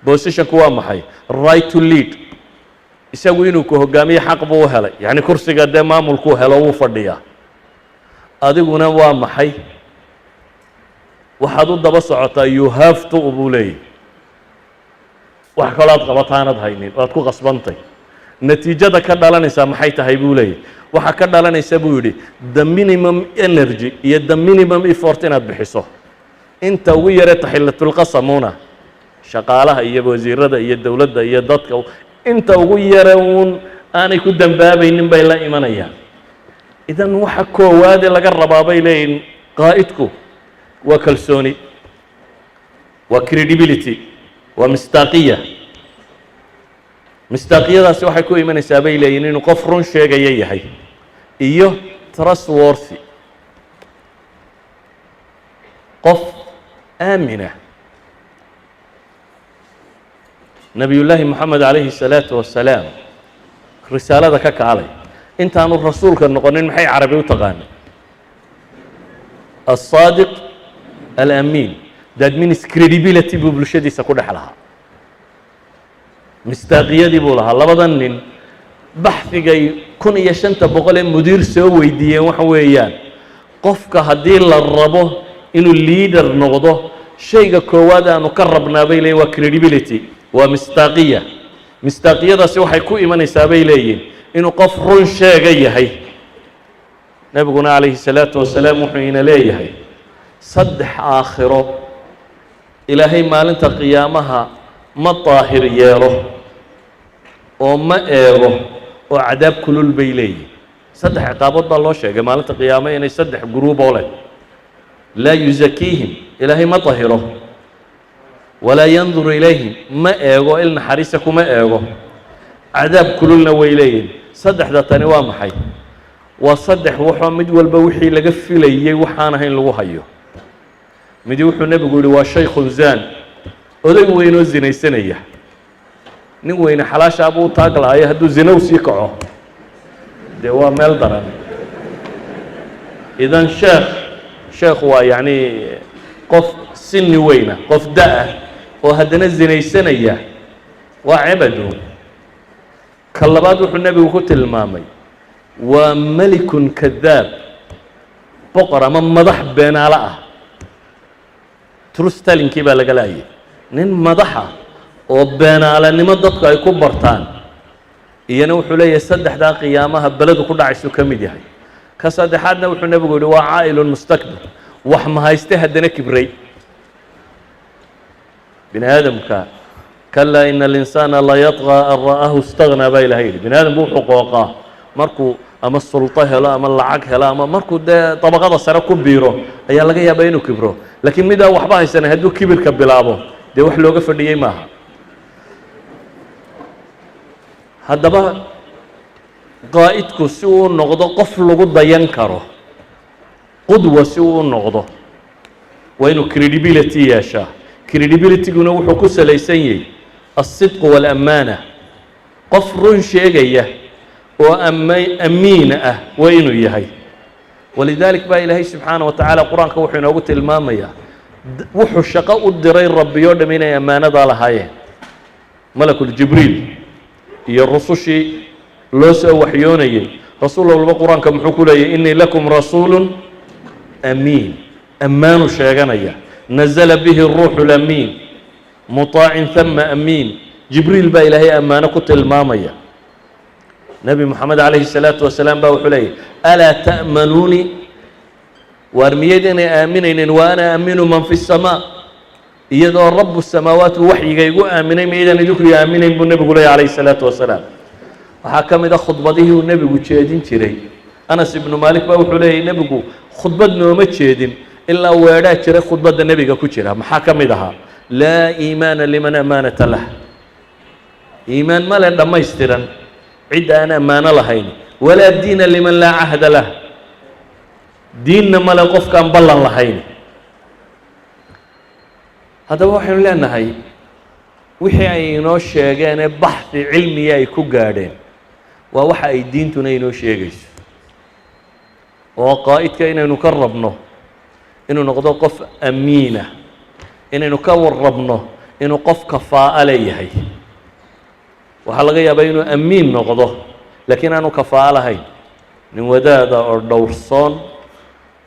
Speaker 2: Positionku waa maxay? Right to lead. Isagu inuu ku hogaamiyo xaq buu u helay, yacni kursiga dee maamulkuu helo, wuu fadhiyaa. Adiguna waa maxay? Waxaad u daba socotaa, you have to, buu leeyahy. Wax kaloo aad qabataanad haynin, waad ku qasbantay. Natiijada ka dhalanaysaa maxay tahay, buu leeyahy? Waxaa ka dhalanaysa, buu yidhi, the minimum energy iyo the minimum effort inaad bixiso, inta ugu yare taxillatulqasamuna shaqaalaha iyo wasiirada iyo dowladda iyo dadka inta ugu yare uun aanay ku dambaabaynin bay la imanayaan. Idan waxa koowaade laga rabaa, bay leeyihin, qaa'idku waa kalsooni, waa credibility, waa misdaaqiya. Misdaaqiyadaasi waxay ku imanaysaa, bay leeyihin, inuu qof run sheegaya yahay iyo trustworthy, qof aamina. Nabiyullaahi Moxamed calayhi الsalaatu wasalaam, risaalada ka kaalay, intaanu rasuulka noqonin, maxay carabi u taqaanay? الصaadiq alamiin. That means credibility buu bulshadiisa ku dhex lahaa, misdaaqiyadii buu lahaa. Labadan nin baxhigay 1500 ee mudiir soo weydiiyeen waxa weeyaan, qofka haddii la rabo inuu leader noqdo, shayga koowaad aanu ka rabnaa, bay leeyihin, waa credibility, waa misdaaqiya. Misdaaqiyadaasi waxay ku imanaysaa, bay leeyihin, inuu qof run sheega yahay. Nebiguna calayhi الsalaatu wasalaam wuxuu ina leeyahay, saddex aakhiro Ilaahay maalinta qiyaamaha ma daahir yeelo oo ma eego oo cadaab kulul bay leeyihin. Saddex ciqaabood baa loo sheegay maalinta qiyaamo inay saddex guruub oo leh: laa yuzakiihim, Ilaahay ma dahiro; walaa yanduru ilayhim, ma eego, il naxariisa kuma eego; cadaab kululna way leeyihin. Saddexda tani waa maxay? Waa saddex waxoo mid walba wixii laga filayey waxaan ahayn lagu hayo. Midi wuxuu nebigu yihi waa shaykhun zaan, oday weynoo zinaysanaya. Nin weyne xalaashaabuu u taag lahayo, hadduu zina u sii kaco, dee waa meel daran. Idan sheekh Sheekhu waa yacni qof sini weyna, qof da-ah oo haddana zinaysanaya, waa cebaduun. Ka labaad wuxuu nebigu ku tilmaamay waa ملك كذاب, boqor ama madax beenaalo ah. Truth tellingkii baa laga laayay. Nin madaxa oo beenaalanimo dadku ay ku bartaan iyana wuxuu leeyahay saddexdaa qiyaamaha beledu ku dhacaysu ka mid yahay. Ka saddexaadna wuxuu nebigu yihi waa عائل مستكبر, wax mahayste haddana kibray. Bini aadamka كلا إن الإنسان ليطغى أن رآه استغنى baa ilahay yidhi. Bini aadamku wuxuu qooqaa markuu ama sulto helo ama lacag helo ama markuu dee dabaqada sare ku biiro ayaa laga yaabaa inuu kibro, laakiin midaan waxba haysanay hadduu kibirka bilaabo, dee wax looga fadhiyey maaha. Haddaba qaa'idku si uu noqdo qof lagu dayan karo, qudwa si uu u noqdo, waa inuu credibility yeeshaa. Credibilityguna wuxuu ku salaysan yahay الصدق والأمانة. Qof run sheegaya oo ama amiin ah waa inuu yahay. ولذلك baa Ilaahay subxaanaه wa tacaala qur-aanka wuxuu inoogu tilmaamayaa wuxuu shaqo u diray Rabbi oo dham inay ammaanadaa lahaayeen. Malakuljibriil iyo rusushii loo soo waxyoonayey, rasuul walba qur-aanka muxuu ku leeyahy? إني لكم رسول أمين. Ammaanu sheeganaya. نزل به الروح الأمين مطاع ثم أمين. Jibriil baa Ilaahay ammaano ku tilmaamaya. Nebi Moxamed calayhi الsalaatu wasalaam baa wuxuu leeyahy: ألا تأمنوني? Waar miyayd inay aaminaynin? وأنا أمين من في السماء. Iyadoo رب السماوات waxyiga igu aaminay, miyaydaan idinku i aaminayn, buu nebigu leeyay calayhi الsalaatu wasalaam. Waxaa ka mid a khudbadihii uu nebigu jeedin jiray. Anas ibnu Maalik baa wuxuu leeyahy: nebigu khudbad nooma jeedin ilaa weedhaa jiray khudbadda nebiga ku jira. Maxaa ka mid ahaa? لا إيمان لمن أمانة له. Iimaan male dhammaystiran cid aan ammaano lahayn. ولا دين لمن لا عهد له. Diinna male qofkaan ballan lahayn. Haddaba waxaynu leenahay wixii ay inoo sheegeenee baxthi cilmiya ay ku gaadheen waa waxa ay diintuna inoo sheegayso, oo qaa'idka inaynu ka rabno inuu noqdo qof amiina, inaynu ka warrabno inuu qof kafaa'o leeyahay. Waxaa laga yaabaa inuu amiin noqdo laakiin aanu kafaa'o lahayn. Nin wadaada oo dhowrsoon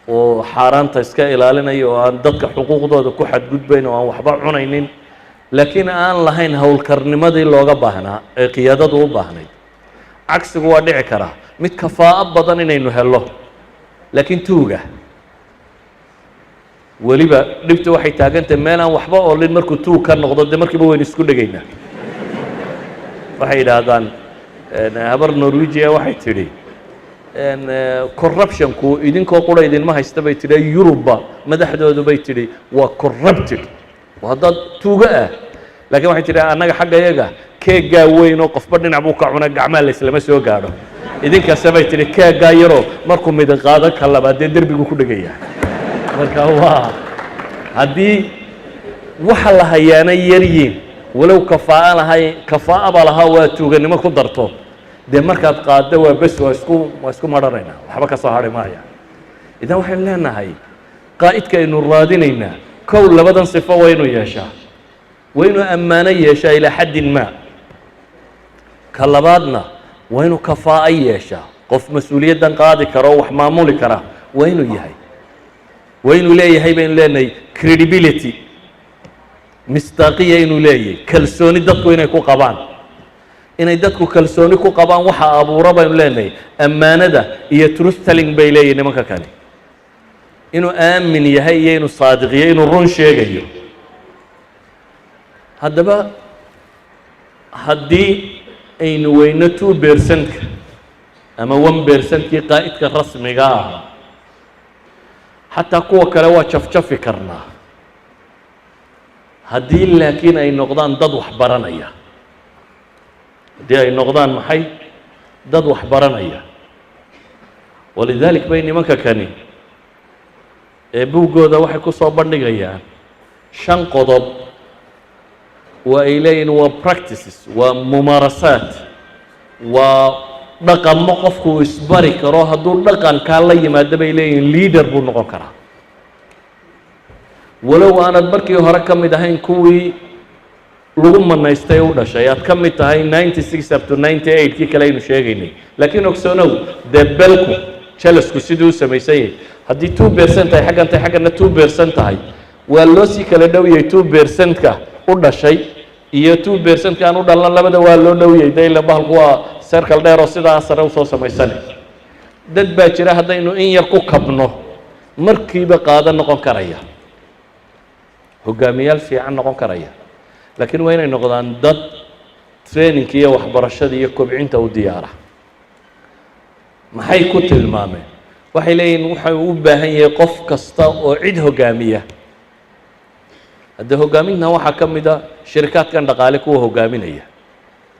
Speaker 2: oo xaaraanta iska ilaalinaya oo aan dadka xuquuqdooda ku xadgudbayn oo aan waxba cunaynin, laakiin aan lahayn howlkarnimadii looga baahnaa ee qiyaadadu u baahnayd. Cagsigu waa dhici karaa, mid kafaa'o badan inaynu helo laakiin tuuga. Weliba dhibta waxay taagantahay meel aan waxba oolin markuu tuug ka noqdo, dee markiiba waynu isku dhegaynaa. Waxay yidhaahdaan, habar Norwegia waxay tidhi: corruptionku idinkoo qura idinma haysta, bay tidhi, Yurubba madaxdoodu, bay tidhi, waa corrupted, waa dad tuugo ah. Laakiin waxay tidhi: annaga xagga yaga keeggaa weyn oo qofba dhinac buu ka cuna, gacmaha layslama soo gaadho. Idinkase, bay tidhi, keeggaa yaroo markuu midi qaado ka labaad dee derbigu ku dhegaya. Marka waa haddii waxa la hayaana yaryiin, walow kafaa'o lahay, kafaa'aba lahaa, waa tuuganimo ku darto, dee markaad qaaddo waa bes, waa isku marhanaynaa, waxba ka soo hadhi maaya. Idan waxaynu leenahay qaa'idka aynu raadinaynaa, kow, labadan sifo waa inuu yeeshaa, waa inuu ammaano yeeshaa ilaa xaddin maa. Ka labaadna waa inuu kafaa'o yeeshaa, qof mas-uuliyaddan qaadi kara oo wax maamuli kara waa inuu yahay, waa inuu leeyahay, baynu leenahay, credibility, misdaaqiya inuu leeyahay, kalsooni dadku inay ku qabaan. Inay dadku kalsooni ku qabaan waxa abuura, baynu leenahay, ammaanada iyo truth telling bay leeyihin nimanka kale, inuu aamin yahay iyo inuu saadiqiyo, inuu run sheegayo. Haddaba haddii aynu weyno 2%-ka ama 1%-kii qaa'idka rasmiga ahaa, xataa kuwa kale waa jafjafi karnaa. Haddii laakiin ay noqdaan dad wax baranaya, haddii ay noqdaan maxay? Dad wax baranaya. ولذلك bay nimanka kani ee buuggooda waxay ku soo bandhigayaan shan qodob oo ay leeyihin waa practices, waa mumaarasaat, waa dhaqamo qofku uu isbari karo. Hadduu dhaqankaa la yimaado, bay leeyihin, leader buu noqon karaa. Walow aanad markii hore ka mid ahayn kuwii lagu manaystay u dhashay, aad ka mid tahay 96 up to 98 kii kale aynu sheegaynay, laakiin ogsoonow dee belku jelasku siduu u samaysan yahay, haddii 2% tahay xaggan tahay, xaggana 2% tahay, waa loo sii kala dhow yahay. 2%-ka u dhashay iyo 2%-ka aan u dhalan, labada waa loo dhow yahay. De ila bahalku waa circle dheer oo sidaa sare usoo samaysane. Dad baa jira haddaynu in yar ku kabno markiiba qaado noqon karaya, hogaamiyaal fiican noqon karaya, laakiin waa inay noqdaan dad trainingka iyo waxbarashada iyo kobcinta u diyaara. Maxay ku tilmaameen? Waxay leeyihin waxay u baahan yahay qof kasta oo cid hogaamiya. Haddee hoggaamintan waxaa ka mid a shirikaadkan dhaqaale kuwa hogaaminaya,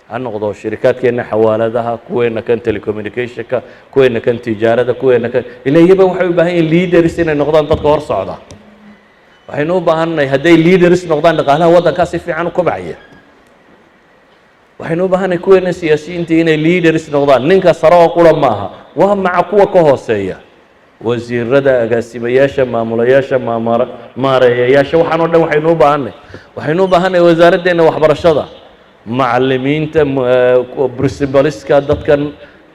Speaker 2: ha noqdo shirikaadkeenna xawaaladaha, kuweena kan telecommunicationka, kuweena kan tijaarada, kuweena kan ila iyaba waxay u baahan yihin leaders inay noqdaan, dadka hor socda. Waxaynu u baahannahay hadday leaders noqdaan, dhaqaalaha waddankaa si fiican u kobcaya. Waxaynu u baahannahay kuweena siyaasiyiinta inay leaders noqdaan. Ninka sare oo qura maaha, waa maca kuwa ka hooseeya, wasiirada, agaasimayaasha, maamulayaasha, maareeyayaasha, waxaan o dhan waxaynu u baahanay. Waxaynu u baahannahay wasaaraddeena waxbarashada, macalimiinta, principalska, dadkan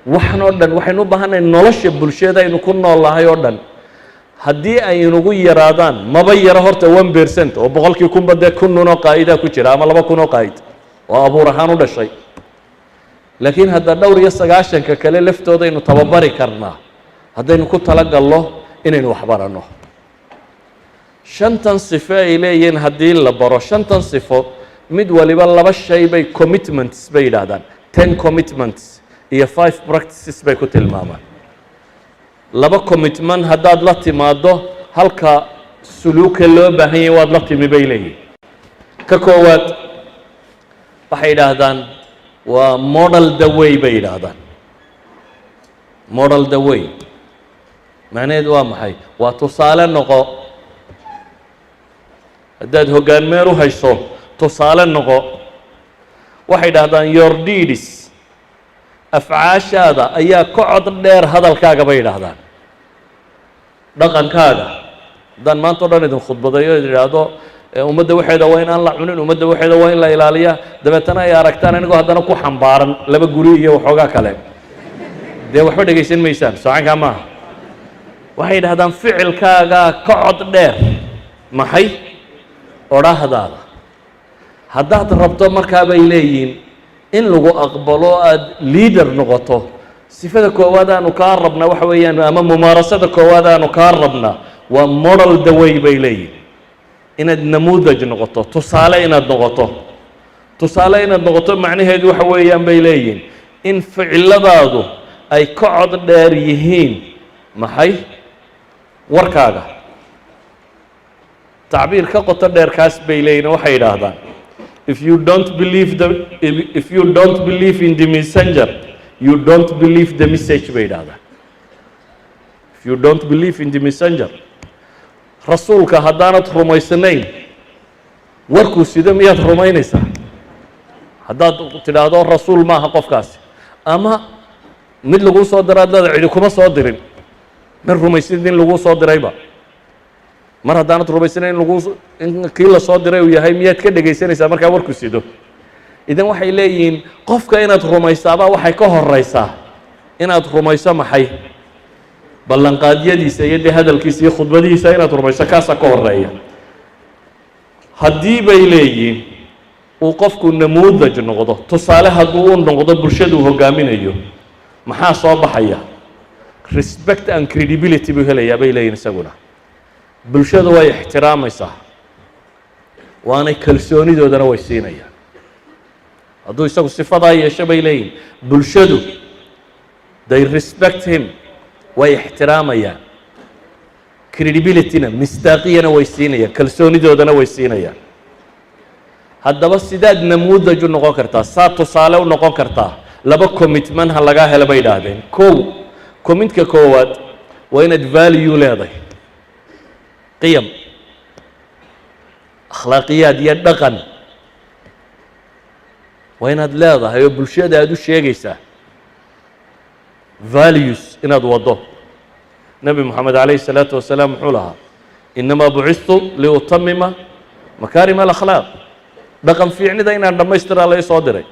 Speaker 2: waxan oo dhan. Waxaynu u baahannahay nolosha bulshada aynu ku nool nahay oo dhan haddii ay inugu yaraadaan. Maba yaro horta 1% oo boqolkii kunba dee 1000 nun oo qaa'idaa ku jira ama 2000 oo qaa'id oo abuur ahaan u dhashay, laakiin hadda dhowr iyo sagaashanka kale laftooda aynu tababari karnaa haddaynu ku talagalno inaynu waxbaranno. Shantan sifo ay leeyihiin haddii la baro, shantan sifo mid waliba laba shay bay, commitments bay yidhaahdaan, 10 commitments iyo five practices bay ku tilmaamaan. Laba commitment haddaad la timaaddo, halka suluuka loo baahan yahay waad la timi, bay leeyihin. Ka koowaad waxay yidhaahdaan waa "model the way" bay yidhaahdaan. Model the way macnaheedu waa maxay? Waa tusaale noqo. Haddaad hoggaan meel u hayso, tusaale noqo. Waxay idhahdaan your deeds, afcaashaada ayaa ka cod dheer hadalkaaga, bay yidhaahdaan. Dhaqankaaga haddaan maanta o dhan idin khudbadayo, idin idhaahdo ummadda waxeeda waa in aan la cunin, ummadda waxeeda waa in la ilaaliyaa, dabeetana ay aragtaan anigoo haddana ku xambaaran laba guri iyo waxoogaa kale, dee waxba dhegaysan maysaan. Socankaa maaha. Waxay yidhahdaan ficilkaagaa ka cod dheer maxay odhaahdaada. Haddaad rabto markaa, bay leeyihiin, in lagu aqbalo aada leader noqoto, sifada koowaad aanu kaa rabnaa waxa weeyaan, ama mumaarasada koowaad aanu kaa rabnaa waa "model the way", bay leeyihin, inaad namuudaj noqoto, tusaale inaad noqoto. Tusaale inaad noqoto macnaheedu waxa weeyaan, bay leeyihin, in ficiladaadu ay ka cod dheer yihiin maxay warkaaga. Tacbiir ka qoto dheer kaas bay leeyihin. Waxay yidhaahdaan if you don't believe in the messenger, you don't believe the message, bay yidhahdaan. If you don't believe in the messenger, rasuulka haddaanad rumaysnayn, warkuu sido miyaad rumaynaysaa? Haddaad tidhaahdo rasuul maaha qofkaasi, ama mid laguu soo diro aad leeda cidi kuma soo dirin, ma rumaysid in laguu soo dirayba. Mar haddaanad rumaysnayn in laguu in kii la soo diray uu yahay, miyaad ka dhegaysanaysaa markaa warku sido? Idan waxay leeyihiin qofka inaad rumaysaabaa waxay ka horeysaa inaad rumayso maxay ballanqaadyadiisa iyo dee hadalkiisa iyo khudbadihiisa inaad rumayso, kaasaa ka horeeya. Haddii, bay leeyihiin, uu qofku namuudaj noqdo, tusaale hadduu u noqdo bulshaduu hogaaminayo, maxaa soo baxaya? Respect and credibility buu helayaa, bay leeyihin. Isaguna bulshadu way ixtiraamaysaa, waanay kalsoonidoodana way siinayaan. Hadduu isagu sifadaa yeesho, bay leeyihin, bulshadu they respect him, way ixtiraamayaan, credibilityna, misdaaqiyana way siinayaan, kalsoonidoodana way siinayaan. Haddaba sidaad namuudaj u noqon kartaa, saad tusaale u noqon kartaa? Laba commitment ha lagaa helo, bay idhaahdeen. Kow, commitmentka koowaad waa inaad value leedahay, qiyam, akhlaaqiyaad iyo dhaqan waa inaad leedahay oo bulshada aad u sheegaysaa values inaad waddo. Nebi Moxamed calayhi الsalaatu wasalaam muxuu lahaa? إنما بعثت لأتمم مكارم الأخلاق. Dhaqan fiicnida inaan dhammaystiraa la soo diray.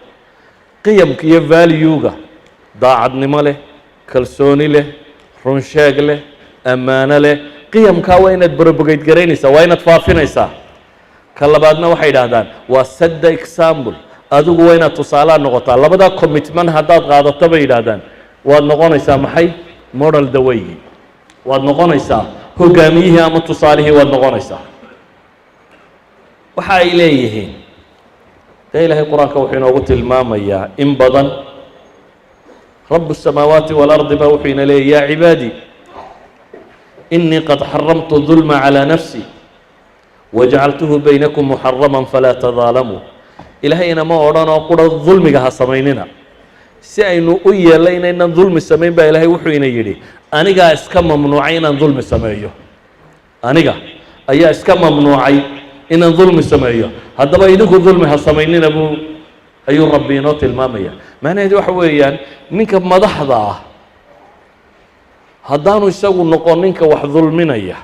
Speaker 2: Qiyamka iyo value-ga daacadnimo leh, kalsooni leh, runsheeg leh, ammaano leh, qiyamkaa waa inaad propagate garaynaysaa, waa inaad faafinaysaa. Ka labaadna waxay idhaahdaan waa set the example, adigu waa inaad tusaalaha noqotaa. Labadaa commitment haddaad qaadato, bay yidhaahdaan, waad noqonaysaa maxay? Model the way-gii waad noqonaysaa, hogaamiyihii ama tusaalihii waad noqonaysaa. Waxa ay leeyihiin dee Ilaahay Qur-aanka wuxuu inoogu tilmaamayaa in badan. رب السماوات والأرض baa wuxuu ina leeyay: يا عبادي إني قد حرمت الظلم على نفسي وجعلته بينكم محرما فلا تظالموا. Ilaahayna ma odhanoo qura dulmiga ha samaynina. Si aynu u yeelay inaynan dulmi samayn baa Ilaahay wuxuu ina yidhi: anigaa iska mamnuucay inaan dulmi sameeyo, aniga ayaa iska mamnuucay inaan dulmi sameeyo, haddaba idinku dulmi ha samaynina buu ayuu Rabbi inoo tilmaamaya. Macnaheedu waxa weeyaan, ninka madaxda ah haddaanu isagu noqon ninka wax dulminaya,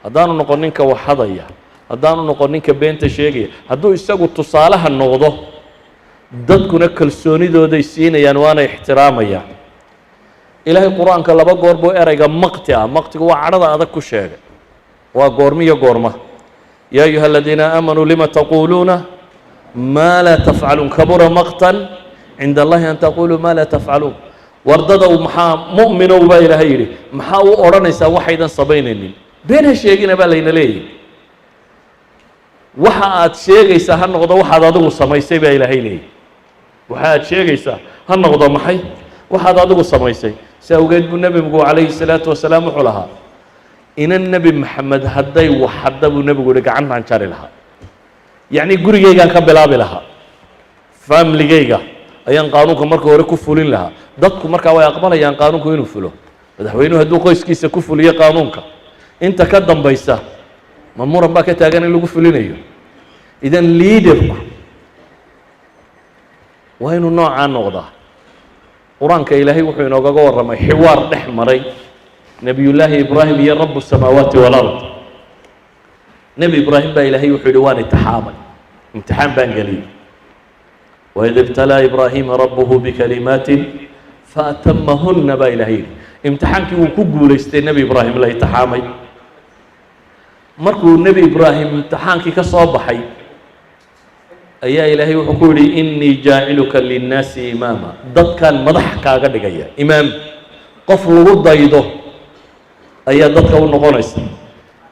Speaker 2: haddaanu noqon ninka wax hadaya, haddaanu noqon ninka beenta sheegaya, hadduu isagu tusaalaha noqdo, dadkuna kalsoonidooday siinayaan, waana ixtiraamayaan. Ilaahay Qur-aanka laba goor buu ereyga maqti ah, maqtigu waa cadhada adag, ku sheegay. Waa goormiyo goorma? يا أيها الذين آمنوا لم تقولون ما لا تفعلون كبر مقتا عند الله أن تقولوا ما لا تفعلون. Wardadow, maxaa mu'minow baa Ilaahay yidhi, maxaa u odhanaysaa waxaydan samaynaynin? Been ha sheegina baa layna leeyahy. Waxa aad sheegaysaa ha noqdo waxaad adigu samaysay, baa Ilaahay leeyahy. Waxa aad sheegaysaa ha noqdo maxay? Waxaad adigu samaysay. Si awgeed buu Nebigu calayhi salaatu wasalaam wuxuu lahaa: inan Nebi Maxamed hadday waxadda, buu Nebigu yihi, gacantaan jari lahaa, yacni gurigaygaan ka bilaabi lahaa, family-gayga ayaan qaanuunka marka hore ku fulin lahaa. Dadku markaa way aqbalayaan qaanuunku inuu fulo. Madaxweynuhu hadduu qoyskiisa ku fuliyo qaanuunka, inta ka dambaysa ma muran baa ka taagan in lagu fulinayo? Idan leader-ku waa inuu noocaa noqdaa. Qur-aanka Ilaahay wuxuu inoogaga warramay xiwaar dhex maray Nebiyullaahi Ibraahim iyo رب السماوات والأرض. Nebi Ibraahim baa Ilaahay wuxuu yihi: waan imtixaamay, imtixaan baan geliyey. وإذ ابتلى إبراهيم ربه بكلمات فأتمهن, baa Ilahay yidhi. Imtixaankii wuu ku guulaystay Nebi Ibraahim la imtixaamay. Markuu Nebi Ibraahim imtixaankii ka soo baxay ayaa Ilaahay wuxuu ku yidhi: إني جاعلك للناس إماما. Dadkan madax kaaga dhigaya, imaam, qof lagu daydo ayaa dadka u noqonaysa.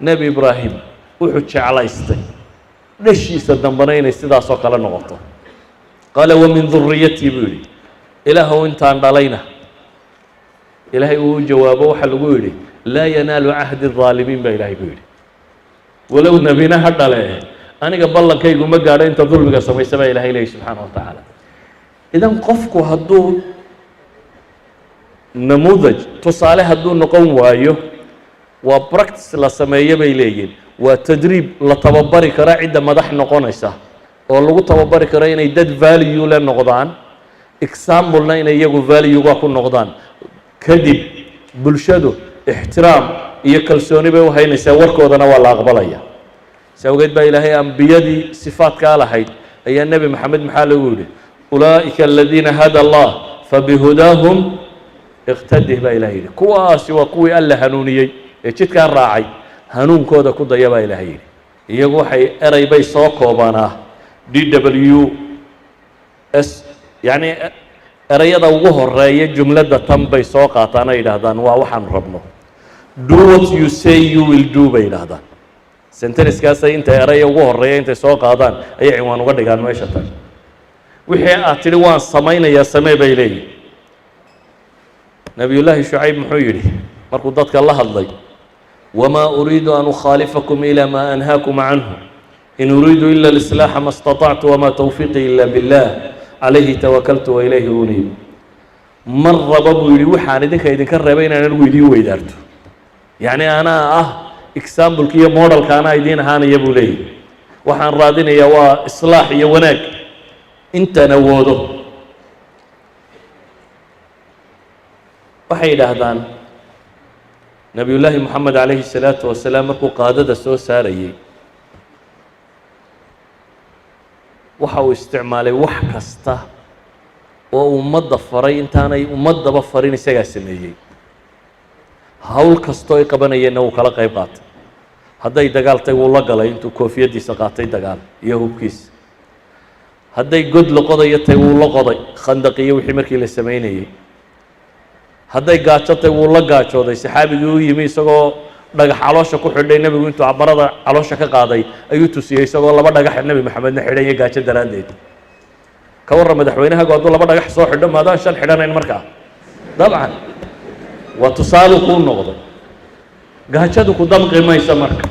Speaker 2: Nebi Ibraahim wuxuu jeclaystay dhashiisa dambena inay sidaasoo kale noqoto. قال ومن ذريتي, buu yidhi, Ilaahow intaan dhalayna. Ilaahay uu jawaabo, waxaa lagu yidhi: لا ينال عهدي الظالمين, baa Ilaahay ku yidhi. Walow nebina ha dhale, aniga ballankaygu ma gaadho inta dulmiga samaysa, baa Ilahay leeyay subxaana wa tacaala. Idan qofku hadduu namuudaj, tusaale hadduu noqon waayo, waa practice la sameeyo bay leeyihin, waa tadriib la tababari kara cidda madax noqonaysa, oo lagu tababari karo inay dad value le noqdaan, example-na inay iyagu value-ga ku noqdaan. Kadib bulshadu ixtiraam iyo kalsooni bay u haynaysaa, warkoodana waa la aqbalaya. Si awgeed baa Ilaahay ambiyadii sifaadkaa lahayd ayaa Nebi Maxamed maxaa lagu yidhi? أولئك الذين هدى الله فبهداهم اقتده, baa Ilahay yidhi. Kuwaasi waa kuwii Alla hanuuniyey ee jidkaa raacay, hanuunkooda ku daya, baa Ilahay yidhi. Iyagu waxay erey bay soo koobanaa, DWS, yacni ereyada ugu horeeya jumladda tan bay soo qaataan ay yidhaahdaan waa waxaanu rabno. "Do what you say you will do," bay yidhaahdaan. Sentence-kaasay inta eraya ugu horeeya intay soo qaadaan ayay cinwaan uga dhigaan meesha tan. Wixii aad tidhi waan samaynayaa, samee, bay leeyihin. Nabiyullaahi Shucayb muxuu yidhi markuu dadka la hadlay? وما أريد أن أخالفكم إلى ما أنهاكم عنه إن أريد إلا الإصلاح ما استطعت وما توفيقي إلا بالله عليه توكلت وإليه أنيب. Mar raba, buu yidhi, waxaan idinka reebay inaan anigu idiin weydaarto, yacni anaa ah example-ka iyo model-ka, anaa idiin ahaanaya, buu leeyahy. Waxaan raadinayaa waa islaax iyo wanaag intaan awoodo. Waxay yidhaahdaan Nabiyullaahi Moxamed calayhi salaatu wasalaam markuu qaadada soo saarayey, waxa uu isticmaalay wax kasta oo ummadda faray. Intaanay ummaddaba farin, isagaa sameeyey. Hawl kastoo ay qabanayeenna wuu kala qayb qaatay. Hadday dagaal tay, wuu la galay, intuu koofiyaddiisa qaatay dagaal iyo hubkiisa. Hadday god la qodayo tay, wuu la qoday, khandaq iyo wixii markii la samaynayey. Hadday gaajo tay, wuu la gaajooday. Saxaabigii u yimi isagoo dhagax caloosha ku xidhay, nebigu intuu marada caloosha ka qaaday ayuu tusiyey isagoo laba dhagax Nebi Maxamedna xidhan iyo gaajo daraaddeed. Ka warran madaxweynahagu hadduu laba dhagax soo xidho, maadaan shan xidhanayn? Markaa dabcan waa tusaalu kuu noqday, gaajadu ku damqi maysa. Marka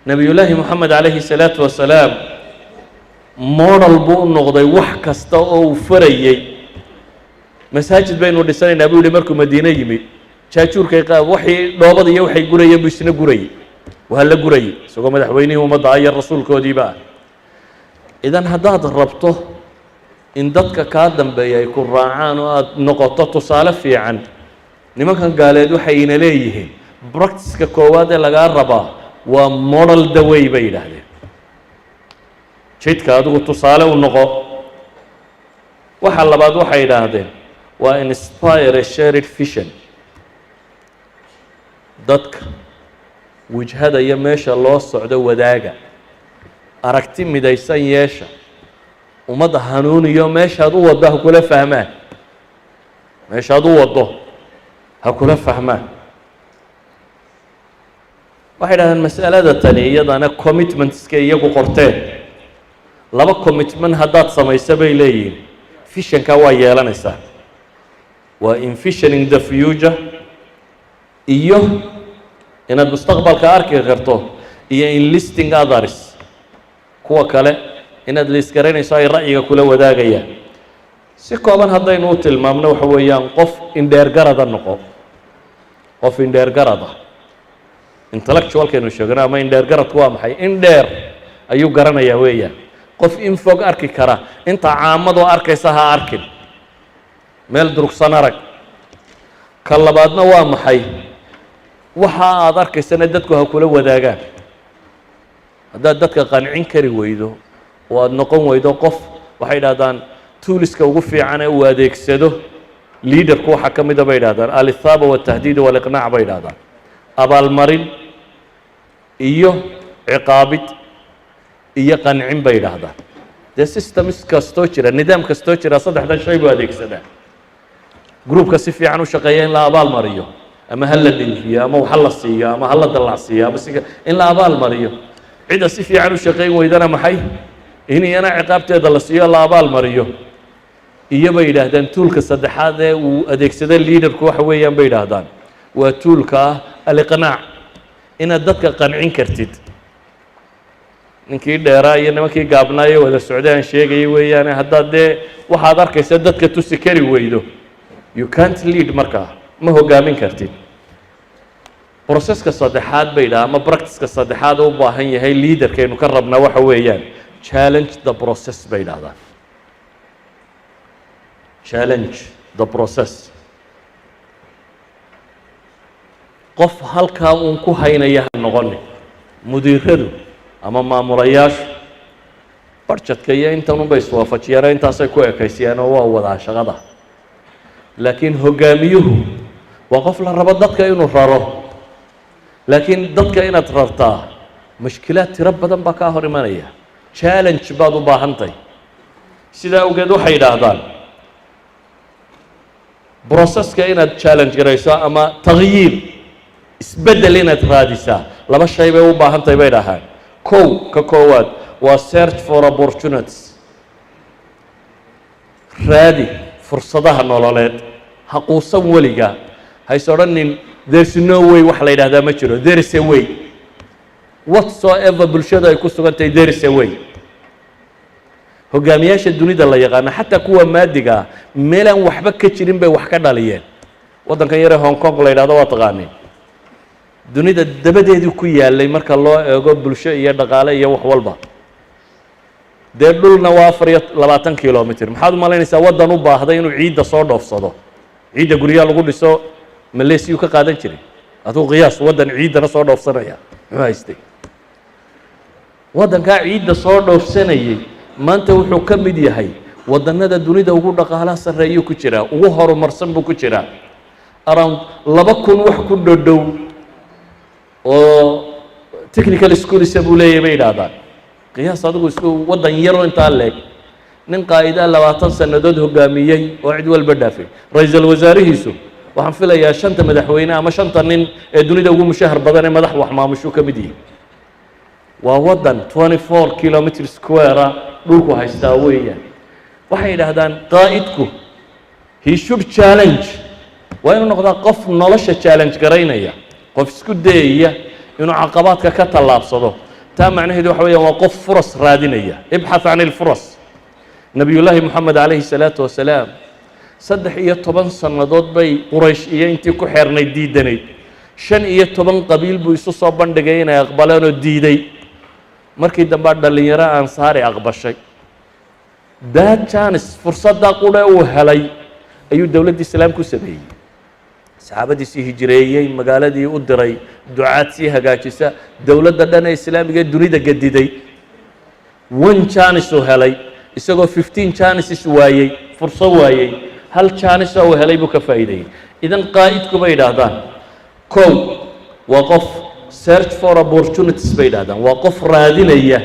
Speaker 2: Nebiyullaahi Moxamed calayhi salaatu wasalaam model buu u noqday wax kasta oo uu farayey. Masaajid baynu dhisanaynaa, buu yihi. Markuu Madiine yimi, jaajuurkay waxii dhoobada iyo waxay gurayeen buu isna gurayey, waa la gurayey, isagoo madaxweynihii ummadda ah iyo rasuulkoodiiba ah. Idan haddaad rabto in dadka kaa dambeeya ay ku raacaan oo aada noqoto tusaale fiican, nimankan gaaleed waxay ina leeyihiin practiceka koowaad ee lagaa rabaa waa model the way, bay yidhaahdeen. Jidka adigu tusaale u noqo. Waxa labaad waxay yidhaahdeen waa inspire a shared vision. Dadka wijhada iyo meesha loo socdo wadaaga, aragti midaysan yeesha, ummadda hanuuniyo meeshaad u waddo ha kula fahmaan, meeshaad u waddo ha kula fahmaan. Waxay dhahdeen mas'alada tani iyadana commitmentska iyagu qorteen, laba commitment haddaad samayso, bay leeyihiin, visionka waa yeelanaysaa: waa envisioning the future, iyo inaad mustaqbalka arki karto, iyo enlisting others, kuwa kale inaad liisgaraynayso, ay ra'yiga kula wadaagayaan. Si kooban haddaynu u tilmaamno, waxa weeyaan qof indheergarada noqo, qof indheergarada, intellectualkaynu sheegno ama indheergaradku waa maxay? Indheer ayuu garanayaa weeyaan, qof in fog arki kara. Inta caamadoo arkaysa ha arkin, meel durugsan arag. Ka labaadna waa maxay? Waxa aad arkaysana dadku ha kula wadaagaan. Haddaad dadka qancin kari weydo oo aada noqon weydo qof, waxay idhahdaan toolska ugu fiican ee uu adeegsado leaderku waxaa ka mida, bay idhahdaan, الإثابة والتهديد والإقناع, bay idhahdaan, abaalmarin iyo ciqaabid iyo qancin, bay idhaahdaan. Dee systems kastoo jira, nidaam kastoo jira, saddexdan shay buu adeegsadaa. Groupka si fiican u shaqeeya in la abaal mariyo, ama ha la dhinjiyo, ama wax ha la siiyo, ama ha la dallacsiiyo, ama si in la abaal mariyo. Cidda si fiican u shaqayn weydana maxay? In iyana ciqaabteeda la siiyo, la abaal mariyo. Iyo, bay yidhaahdaan, toolka saddexaad ee uu adeegsado leaderku waxa weeyaan, bay yidhaahdaan, waa toolka ah الإقناع, inaad dadka qancin kartid. Ninkii dheeraa iyo nimankii gaabnaayo wada socday aan sheegayay weeyaane, haddaad dee waxaad arkaysa dadka tusi kari weydo, you can't lead, markaa ma hogaamin kartid. Processka saddexaad, bay yidhaha, ama practiceka saddexaad u baahan yahay leaderkaynu ka rabnaa waxa weeyaan challenge the process, bay yidhahdaan, challenge the process. Qof halkaa uun ku haynaya ha noqonin. Mudiiradu ama maamulayaashu budgetka iyo intan unbay iswaafajiyaan oo intaasay ku ekaysiyaan oo waa wadaa shaqada. Laakiin hoggaamiyuhu waa qof la rabo dadka inuu raro. Laakiin dadka inaad rartaa, mushkilaad tiro badan baa kaa hor imanaya, challenge baad u baahantahy. Sidaa awgeed waxay yidhaahdaan processka inaad challenge garayso ama تغيير, isbeddel inaad raadisaa, laba shay bay u baahan tahay, bay dhahaan. Kow, ka koowaad waa search for opportunities, raadi fursadaha nololeed. Ha quusan weliga, hays odhanin "There's no way", wax la yidhahdaa ma jiro. There is a way. Whatsoever bulshadu ay ku sugan tahay, there is a way. Hogaamiyaasha dunida la yaqaano, xataa kuwa maadiga ah, meelaan waxba ka jirin bay wax ka dhaliyeen. Waddankan yaree Hong Kong la yidhahdo waa taqaaniin, dunida dabadeedii ku yaalay marka loo eego bulsho iyo dhaqaale iyo wax walba. Dee dhulna waa 24 kilomitr. Maxaad u malaynaysaa waddan u baahday inuu ciidda soo dhoofsado, ciidda guryaha lagu dhiso Maleesiyuu ka qaadan jiray? Aduu qiyaas, waddan ciiddana soo dhoofsanaya muxuu haystay? Waddankaa ciidda soo dhoofsanayey maanta wuxuu ka mid yahay waddannada dunida ugu dhaqaalaha sarreeyuu ku jiraa, ugu horumarsan buu ku jiraa. Around 2000 wax ku dhodhow oo technical schools-a buu leeyahy bay yidhaahdaan. Qiyaas adigu isku waddan yaroo intaa leeg, nin qaa'idaa 20 sannadood hoggaamiyey oo cid walba dhaafay. Ra-iisul wasaarihiisu waxaan filayaa shanta madaxweyne ama shanta nin ee dunida ugu mushahar badan ee madax wax maamushuu ka mid yihi. Waa waddan 24 kilometer square dhulku haystaa weeyaan. Waxay yidhaahdaan qaa'idku he should challenge, waa inuu noqdaa qof nolosha challenge garaynaya, qof isku dayaya inuu caqabaadka ka tallaabsado. Taa macnaheedu waxa weeyaan waa qof furas raadinaya, ابحث عن الفرص. Nebiyullaahi Moxamed calayhi salaatu wasalaam 13 sannadood bay Quraysh iyo intii ku xeernayd diidanayd. 15 qabiil buu isu soo bandhigay inay aqbaleen oo diiday. Markii dambea dhallinyaro Ansaari aqbashay. That chance, fursaddaa qudhe uu helay, ayuu dowladdii islaam ku sameeyey. Saxaabadiisii hijireeyey, magaaladii u diray ducaad sii hagaajisa, dowladda dhan ee islaamiga ee dunida gediday. One chance uu helay, isagoo 15 chances waayey, furso waayey, hal chance oo uu helay buu ka faa'iideeyey. Idan qaa'idku bay yidhaahdaan, kow, waa qof search for opportunities bay yidhahdaan, waa qof raadinaya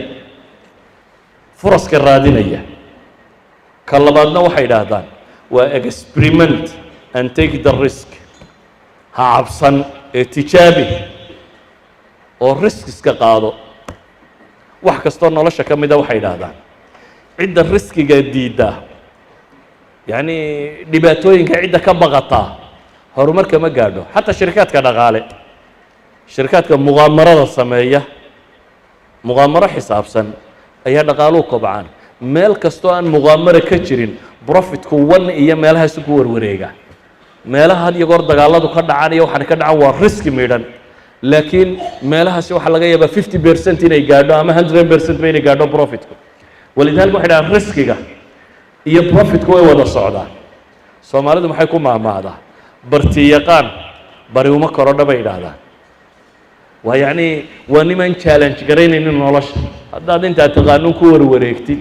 Speaker 2: furaska raadinaya. Ka labaadna waxay yidhaahdaan waa experiment and take the risk, ha cabsan ee tijaabi oo risk-iska qaado. Wax kastoo nolosha ka mida waxay yidhaahdaan cidda risk-iga diidda, yacni dhibaatooyinka cidda ka baqataa, horumarka ma gaadho. Xataa shirikaadka dhaqaale, shirikaadka muqaamarada sameeya, muqaamaro xisaabsan ayaa dhaqaaluhu kobcaan. Meel kastoo aan muqaamaro ka jirin, profit-ku one iyo meelahaasu ku warwareega. Meelaha had iyo goor dagaaladu ka dhacaan iyo waxaan ka dhacan waa risk midhan, laakiin meelahaasi waxaa laga yaabaa 50% inay gaadho ama 100% ba inay gaadho profit-ku. ولذلك waxay dhahaan risk-iga iyo profit-ku way wada socdaan. Soomaalidu maxay ku maahmaahdaa? Barti yaqaan bari uma korodho bay idhaahdaan. Waa yacni waa nimaan challenge garaynaynin nolosha. Haddaad intaad taqaanuun ku warwareegtid,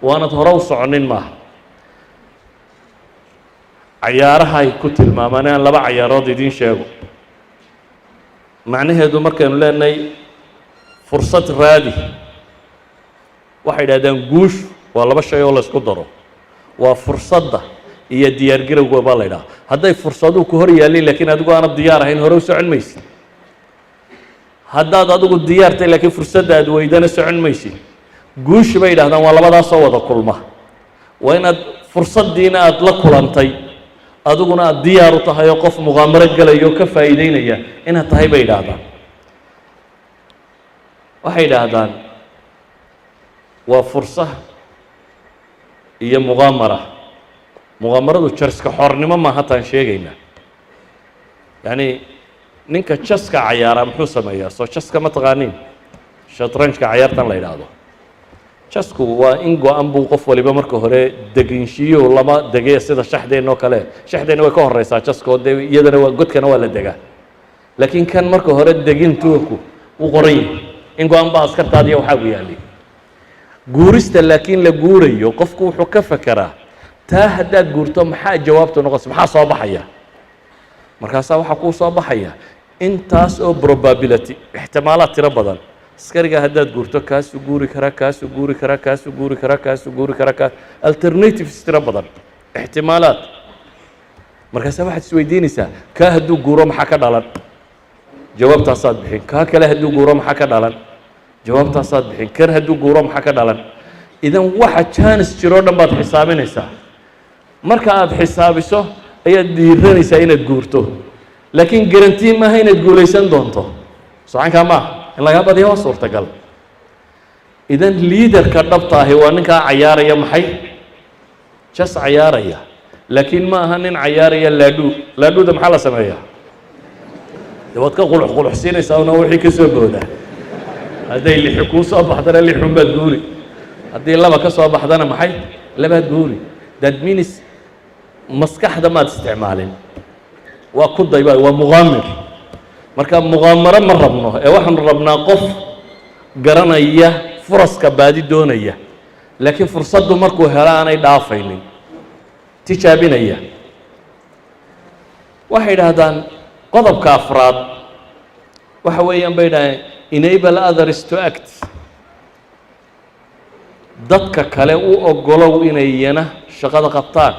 Speaker 2: waanad hore u soconin maaha. Cayaaraha ay ku tilmaamaan aan laba cayaarood idiin sheego. Macnaheedu markaynu leenahay fursad raadi, waxay idhahdaan guushu waa laba shay oo la isku daro, waa fursadda iyo diyaargarowga baa la idhaha. Hadday fursaduhu ku hor yaallin laakiin adigu aanad diyaar ahayn, hore u socon maysid. Haddaad adigu diyaartay laakiin fursadda aad weydana, socon maysid. Guushu bay yidhahdaan waa labadaasoo wada kulma. Waa inaad fursaddiina aada la kulantay, adiguna aad diyaar u tahay oo qof muqaamaro gelaya oo ka faa'iideynaya inaad tahay bay yidhaahdaan. Waxay yidhaahdaan waa fursa iyo muqaamara. Muqaamaradu jarska xornimo maaha taan sheegaynaa. Yacni ninka chess-ka cayaara muxuu sameeyaa? Soo chess-ka ma taqaaniin? Shatranjka, cayaartan la yidhaahdo chess-ku, waa in go-an buu qof waliba marka hore deginshiyo lama dege sida shaxdeenna oo kale. Shaxdeenna way ka horeysaa chess-ka oo dee iyadana waa godkana waa la degaa, laakiin kan marka hore degintuurku wuu qoran yahay, in go-an baa askartaadiya waxaa ku yaalli guurista. Laakiin la guurayo qofku wuxuu ka fekeraa taa haddaad guurto maxaa jawaabtu noqonaysa, maxaa soo baxaya? Markaasaa waxaa kuu soo baxaya intaas oo probability, ixtimaalaad tiro badan. Askariga haddaad guurto, kaasuu guuri karaa, kaasuu guuri karaa, kaasuu guuri karaa, kaasuu guuri karaa, kaa alternatives tiro badan, ixtimaalaad. Markaasaa waxaad isweydiinaysaa, kaa hadduu guuro maxaa ka dhalan? Jawaabtaasaad bixin. Kaa kale hadduu guuro maxaa ka dhalan? Jawaabtaasaad bixin. Kan hadduu guuro maxaa ka dhalan? Idan waxa chance jiroo dhan baad xisaabinaysaa. Marka aad xisaabiso ayaad dhiiranaysaa inaad guurto, laakiin guarantee maaha inaad guulaysan doonto. Socankaa maaha in lagaa badiya waa suurtagal. Idan leader-ka dhabta ahi waa ninkaa cayaaraya maxay? Chess cayaaraya, laakiin ma aha nin cayaaraya laadhuu. Laadhuuda maxaa la sameeyaa? De waad ka qulux quluxsiinaysaa una wixii ka soo boodaa. Hadday lixi kuu soo baxdana lixun baad guuri, haddii laba ka soo baxdana maxay? Labaad guuri. That means maskaxda maad isticmaalin, waa ku dayba, waa muqaamir. Marka muqaamaro ma rabno ee waxaanu rabnaa qof garanaya furaska, baadi doonaya, laakiin fursaddu markuu helo aanay dhaafaynin, tijaabinaya. Waxay idhaahdaan qodobka afraad waxa weeyaan, bay idhahdeen, enable others to act. Dadka kale u ogolow inay iyana shaqada qabtaan,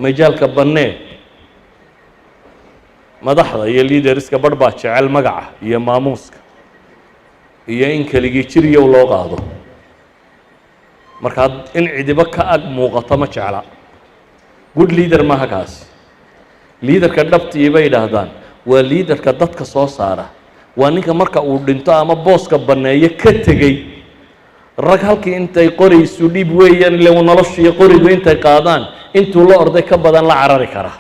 Speaker 2: majaalka bannee. Madaxda iyo leaderska barh baa jecel magaca iyo maamuuska iyo in keligii jiriyow loo qaado. Markaa in cidibo ka ag muuqato ma jecla. Good leader maaha kaasi. Leaderka dhabtii, bay idhaahdaan, waa leaderka dadka soo saara, waa ninka marka uu dhinto ama booska banneeyo ka tegey rag halkii intay qori isu dhiib weeyaan, ile noloshiiyo qorigu intay qaadaan intuu la orday ka badan la carari kara.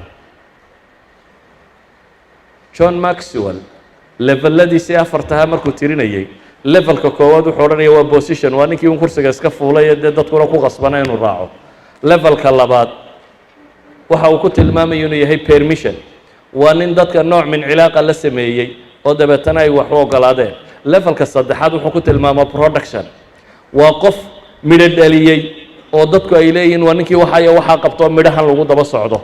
Speaker 2: John Maxwell leveladiisii afartaha markuu tirinayey, levelka koowaad wuxuu odhanaya waa position, waa ninkii un kursiga iska fuulay ee dee dadkuna ku qasbana inuu raaco. Levelka labaad waxa uu ku tilmaamaya inuu yahay permission, waa nin dadka nooc min cilaaqa la sameeyey oo dabeetana ay wax u ogolaadeen. Levelka saddexaad wuxuu ku tilmaamaa production, waa qof midho dhaliyey oo dadku ay leeyihiin waa ninkii waxaya waxaa qabtoo midhahan lagu daba socdo,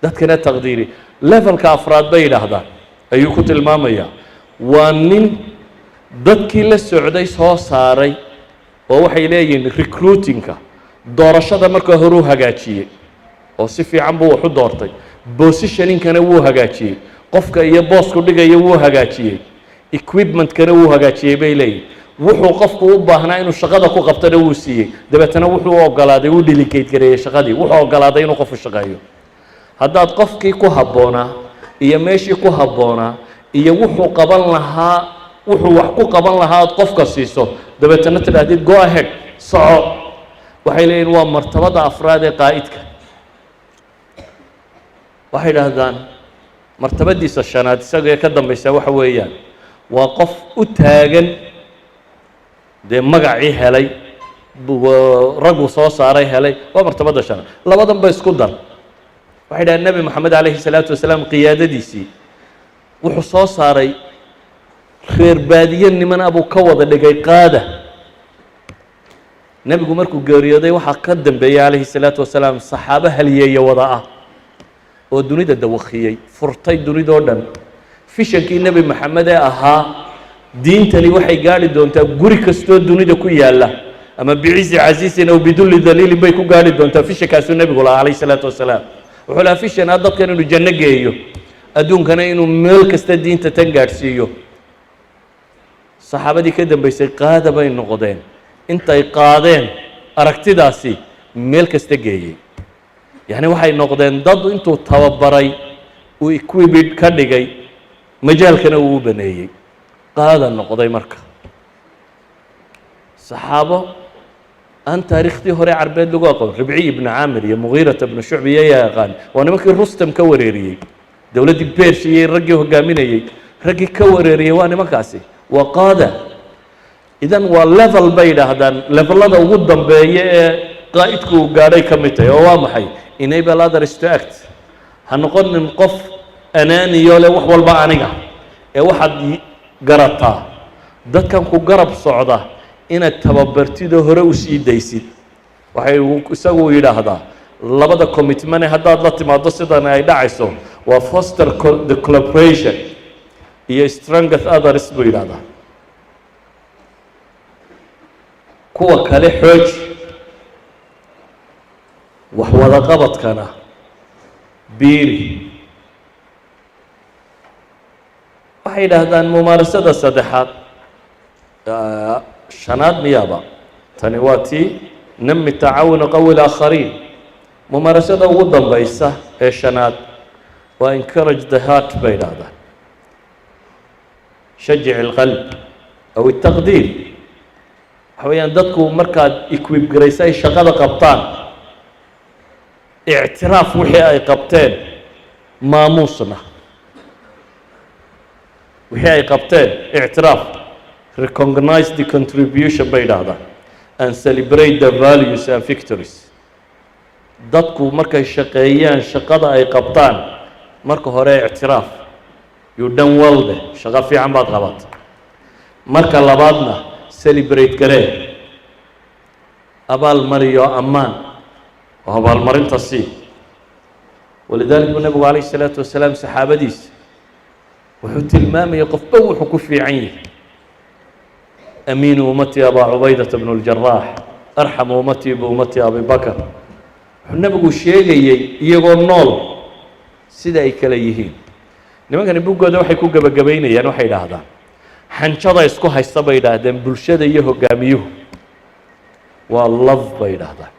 Speaker 2: dadkana taqdiiri. Levelka afraad, bay yidhaahdaan, ayuu ku tilmaamayaa waa nin dadkii la socday soo saaray, oo waxay leeyihiin recruitingka, doorashada marka horuu hagaajiyey oo si fiican buu wax u doortay, positioningkana wuu hagaajiyey, qofka iyo boosku dhigaya wuu hagaajiyey, equipmentkana wuu hagaajiyey, bay leeyihin. Wuxuu qofku u baahnaa inuu shaqada ku qabtana wuu siiyey. Dabeetana wuxuu ogolaaday, wuu delegate gareeyey shaqadii, wuxuu ogolaaday inuu qofu shaqeeyo. Haddaad qofkii ku habboonaa iyo meeshii ku habboonaa iyo wuxuu qaban lahaa, wuxuu wax ku qaban lahaa aad qofka siiso, dabeetana tidhaahdid "Go ahead, soco," waxay leeyihin waa martabada afraad ee qaa'idka. Waxay idhaahdaan martabadiisa shanaad isagee ka dambaysa waxa weeyaan waa qof u taagan, dee magacii helay, raggu soo saaray helay, waa martabada shanaad. Labadan ba isku dar. Waxay dhahdeen Nebi Moxamed calayhi salaatu wasalaam qiyaadadiisii wuxuu soo saaray reer baadiye niman abuu ka wada dhigay qaada. Nebigu markuu geeriyooday waxaa ka dambeeyey calayhi salaatu wasalaam saxaabo haliyeeye wada ah oo dunida dawakiyey, furtay dunidoo dhan. Visionkii Nebi Maxamed ee ahaa diintani waxay gaadhi doontaa guri kastoo dunida ku yaalla, ama بعز عزيز أو بذل ذليل bay ku gaadhi doontaa. Visionkaasuu nebigu lahaa calayhi salaatu wasalaam. Wuxuu lahaa vision ah dadkan inuu janno geeyo, adduunkana inuu meel kasta diinta tan gaadhsiiyo. Saxaabadii ka dambeysay qaada bay noqdeen, intay qaadeen aragtidaasi meel kasta geeyey. Yacni waxay noqdeen dad intuu tababaray uu equipped ka dhigay, majaalkana uu u baneeyey, qaada noqday. Marka saxaabo aan taariikhdii hore Carbeed lagu aqoon, Ribciy ibnu Caamir iyo Mugiirata ibnu Shucbi ayaa yaqaan, waa nimankii Rustam ka wareeriyey dowladdii Bershiya, raggii hogaaminayey, raggii ka wareeriyey waa nimankaasi, waa qaada. Idan waa level, bay yidhaahdaan, levelada ugu dambeeya ee qaa'idku uu gaadhay ka mid tahay, oo waa maxay? Enable others to act. Ha noqonin qof anaaniyo leh wax walba aniga ee waxaad garataa dadkan ku garab socda inaad tababartidoo hore u sii daysid. Waxay isagu yidhaahdaa labada commitment haddaad la timaado sidan ay dhacayso waa foster the collaboration iyo strength others, buu yidhahdaa. Kuwa kale xooji, wax wada qabadkana biiri. Waxay yidhaahdaan mumaarasada saddexaad, shanaad miyaaba tani, waa tii نم التعاون قوِ الآخرين. Mumaarasada ugu dambaysa ee shanaad waa encourage the heart, bay yidhaahdaan, شجع القلب أو التقدير. Waxa weeyaan dadku markaad equip garaysa ay shaqada qabtaan, ictiraaf wixii ay qabteen, maamuusna wixii ay qabteen ictiraaf, recognize the contribution, bay yidhaahdaan, and celebrate the values and victories. Dadku markay shaqeeyaan, shaqada ay qabtaan marka hore ictiraaf. You done well de, shaqo fiican baad qabat. Marka labaadna celebrate garee, abaal mariyo, ammaan oo abaalmarinta sii. ولذلك buu Nebigu عليه الصلاة والسلام saxaabadiisa wuxuu tilmaamayay qofba wuxuu ku fiican yahay. أمين أمتي أبا عبيدة بن الجراح، أرحم أمتي بأمتي أبي بكر. Wuxuu Nebigu sheegayey iyagoo nool sida ay kale yihiin. Nimankani buggooda waxay ku gebagabaynayaan, waxay idhaahdaan xanjada isku haysta bay idhaahdeen bulshada iyo hogaamiyuhu waa love bay idhaahdaan,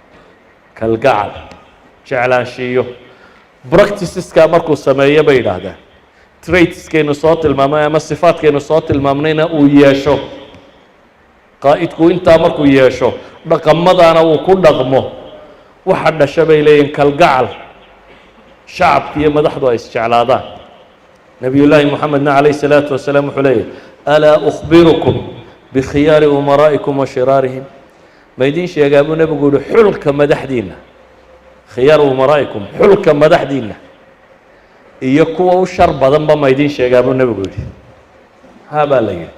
Speaker 2: kalgacal, jeclaanshiiyo. Practiceska markuu sameeyo bay idhaahdaan, traitskaynu soo tilmaamnay ama sifaadkaynu soo tilmaamnayna uu yeesho qaa'idku, intaa markuu yeesho, dhaqamadaana uu ku dhaqmo, waxa dhasha bay leeyihin kalgacal shacabka iyo madaxdu ay isjeclaadaan. Nebiyullaahi Moxamedna عليه الصلاة والسلام wuxuu leeyahy: ألا أخبركم بخيار أمرائكم وشرارهم؟ Ma idiin sheegaa buu Nebigu yihi xulka madaxdiinna, خيار أمرائكم, xulka madaxdiinna iyo kuwa u shar badanba ma idiin sheegaa buu Nebigu yidhi. Ha baa la yidhi.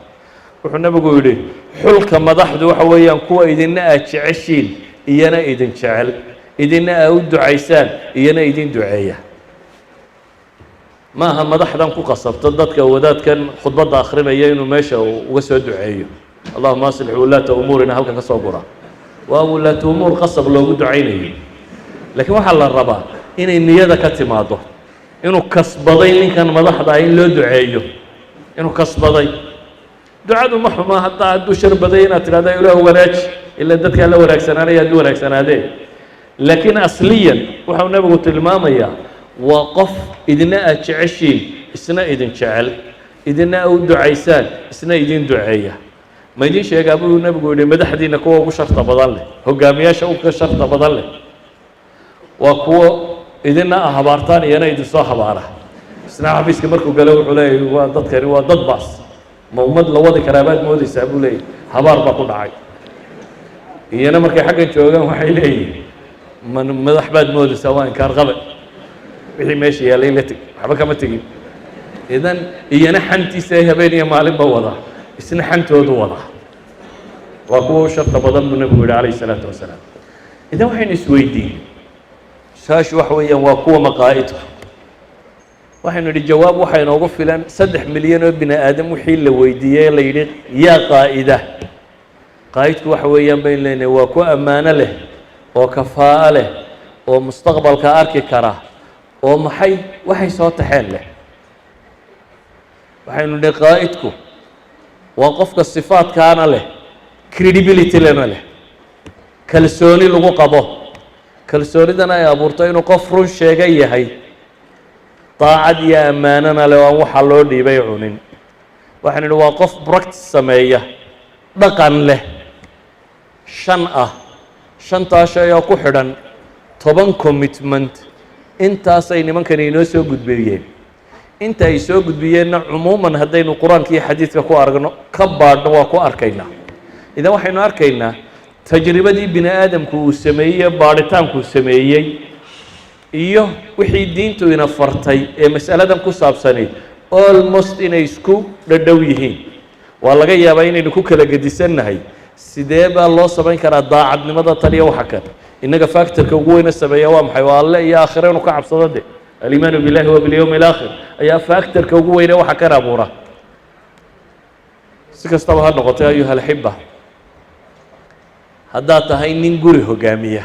Speaker 2: Wuxuu Nebigu yidhi: xulka madaxdu waxa weeyaan kuwa idinna aad jeceshiin, iyana idin jecel, idinna aa u ducaysaan, iyana idin duceeya. Ma aha madaxdan ku qasabto dadka wadaadkan khudbadda akhrinaya inuu meesha uga soo duceeyo, اللهم أصلح ولاة أمورنا, halkan ka soo gura. Waa ولاة أمور qasab loogu ducaynayo, laakiin waxaa la rabaa inay niyada ka timaado inuu kasbaday ninkan madaxda ah in loo duceeyo, inuu kasbaday. Ducadu ma xuma hadda hadduu shar baday inaad tidhahda "Ilaah wanaaji", ila dadkaa la wanaagsanaanaya hadduu wanaagsanaadee. Laakiin asliyan waxau Nebigu tilmaamayaa waa qof idina aad jeceshiin, isna idin jecel, idina u ducaysaan, isna idin duceeya. Ma idiin sheegaa buu Nebigu yidhi madaxdiina kuwa ugu sharta badan leh, hogaamiyaasha uga sharta badan leh? Waa kuwo idina a habaartaan, iyana idinsoo habaara. Isna xafiiska markuu galo wuxuu leeyahy: "Waa dadkani, waa dad baas, ma ummad la wadi karaa baad moodeysaa?" buu leeyahy. Habaar baa ku dhacay. Iyana markay xaggan joogaan waxay leeyihin: "Man madax baad moodeysaa? Waa inkaar qabe, wixii meesha yaallay la teg, waxba kama tegin." Idan iyana xantiisa ay habeen iyo maalinba wadaa, isna xantoodu wadaa. Waa kuwa u sharta badan buu Nebigu yihi عليه الصلاة والسلام. Idan waxaynu isweydiin su-aashu waxa weeyaan waa kuwa maqaa'idku. Waxaynu idhi jawaab waxaa inoogu filan 3 milyan oo bini aadam wixii la weydiiyey, la yidhi: "Yaa qaa'ida?" Qaa'idku waxa weeyaan baynu leenahay waa ku ammaano leh oo kafaa'o leh oo mustaqbalka arki kara oo maxay waxay soo taxeen leh. Waxaynu nidhi qaa'idku waa qofka sifaadkaana leh, credibility lena leh, kalsooni lagu qabo, kalsoonidana ay abuurto inuu qof run sheegan yahay, daacad iyo ammaanona leh oo aan waxa loo dhiibay cunin. Waxaynu nidhi waa qof practice sameeya, dhaqan leh, shan ah, shantaa shay oo ku xidhan 10 commitment. Intaasay nimankani inoo soo gudbiyeen. Inta ay soo gudbiyeenna cumuuman haddaynu Qur-aanka iyo xadiidka ku aragno, ka baadhno, waa ku arkaynaa. Idan waxaynu arkaynaa tajribadii bini aadamku uu sameeyey, baadhitaankuu sameeyey iyo wixii diintu ina fartay ee mas'aladan ku saabsani almost inay isku dhadhow yihiin. Waa laga yaabaa inaynu ku kala gedisannahay sidee baa loo samayn karaa daacadnimada tan iyo waxa kan. Innaga factorka ugu weyna sameeya waa maxay? Waa Alle iyo aakhire inuu ka cabsado de. الإيمان بالله وباليوم الآخر ayaa factorka ugu weyne waxa kan abuura. Si kastaba ha noqotay, أيها الأحبة, haddaad tahay nin guri hogaamiya,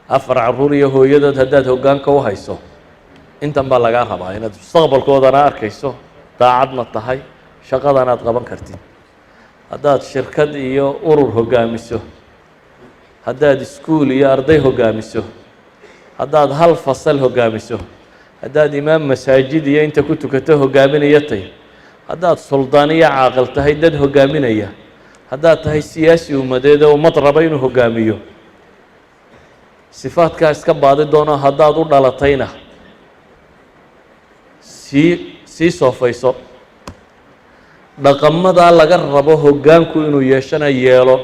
Speaker 2: afar carruur iyo hooyadood haddaad hoggaanka u hayso, intan baa lagaa rabaa: inaad mustaqbalkoodana arkayso, daacadna tahay, shaqadana aad qaban kartid. Haddaad shirkad iyo urur hoggaamiso, haddaad iskuul iyo arday hoggaamiso, haddaad hal fasal hoggaamiso, haddaad imaam masaajid iyo inta ku tukato hoggaaminaya tay, haddaad suldaan iyo caaqil tahay dad hoggaaminaya, haddaad tahay siyaasi ummadeed oo ummad raba inuu hoggaamiyo, sifaadkaa iska baadi doono. Haddaad u dhalatayna sii soofayso dhaqamadaa laga rabo hoggaanku inuu yeeshana yeelo.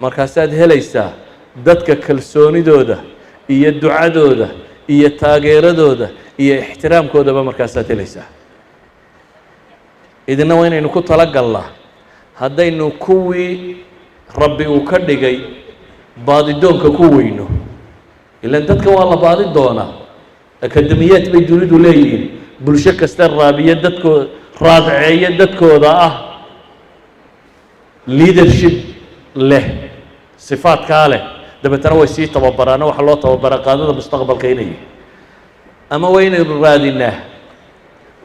Speaker 2: Markaasaad helaysaa dadka kalsoonidooda iyo ducadooda iyo taageeradooda iyo ixtiraamkoodaba markaasaad helaysaa. Idina waa inaynu ku talagallaa haddaynu kuwii Rabbi uu ka dhigay baadidoonka ku weyno. Ilan dadka waa la baadi doonaa, akademiyaad bay dunidu leeyihiin, bulsho kasta raabiya dadkoo raadceeya dadkooda ah, leadership leh, sifaadkaa leh. Dabeetana way sii tababaraano, waxaa loo tababaraa qaadada mustaqbalka inay. Ama waa inaynu raadinaa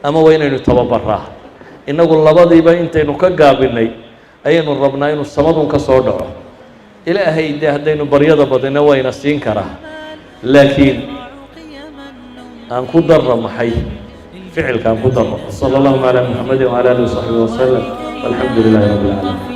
Speaker 2: ama waa inaynu tababaraa. Innagu labadiiba intaynu ka gaabinay ayaynu rabnaa inuu samadun ka soo dhaco. Ilaahay dee haddaynu baryada badino wayna siin karaa, laakiin aan ku darro maxay? Ficilka aan ku darro. صلى اللهم على محمد وعلى آله وصحبه وسلم، والحمد لله رب العالمين.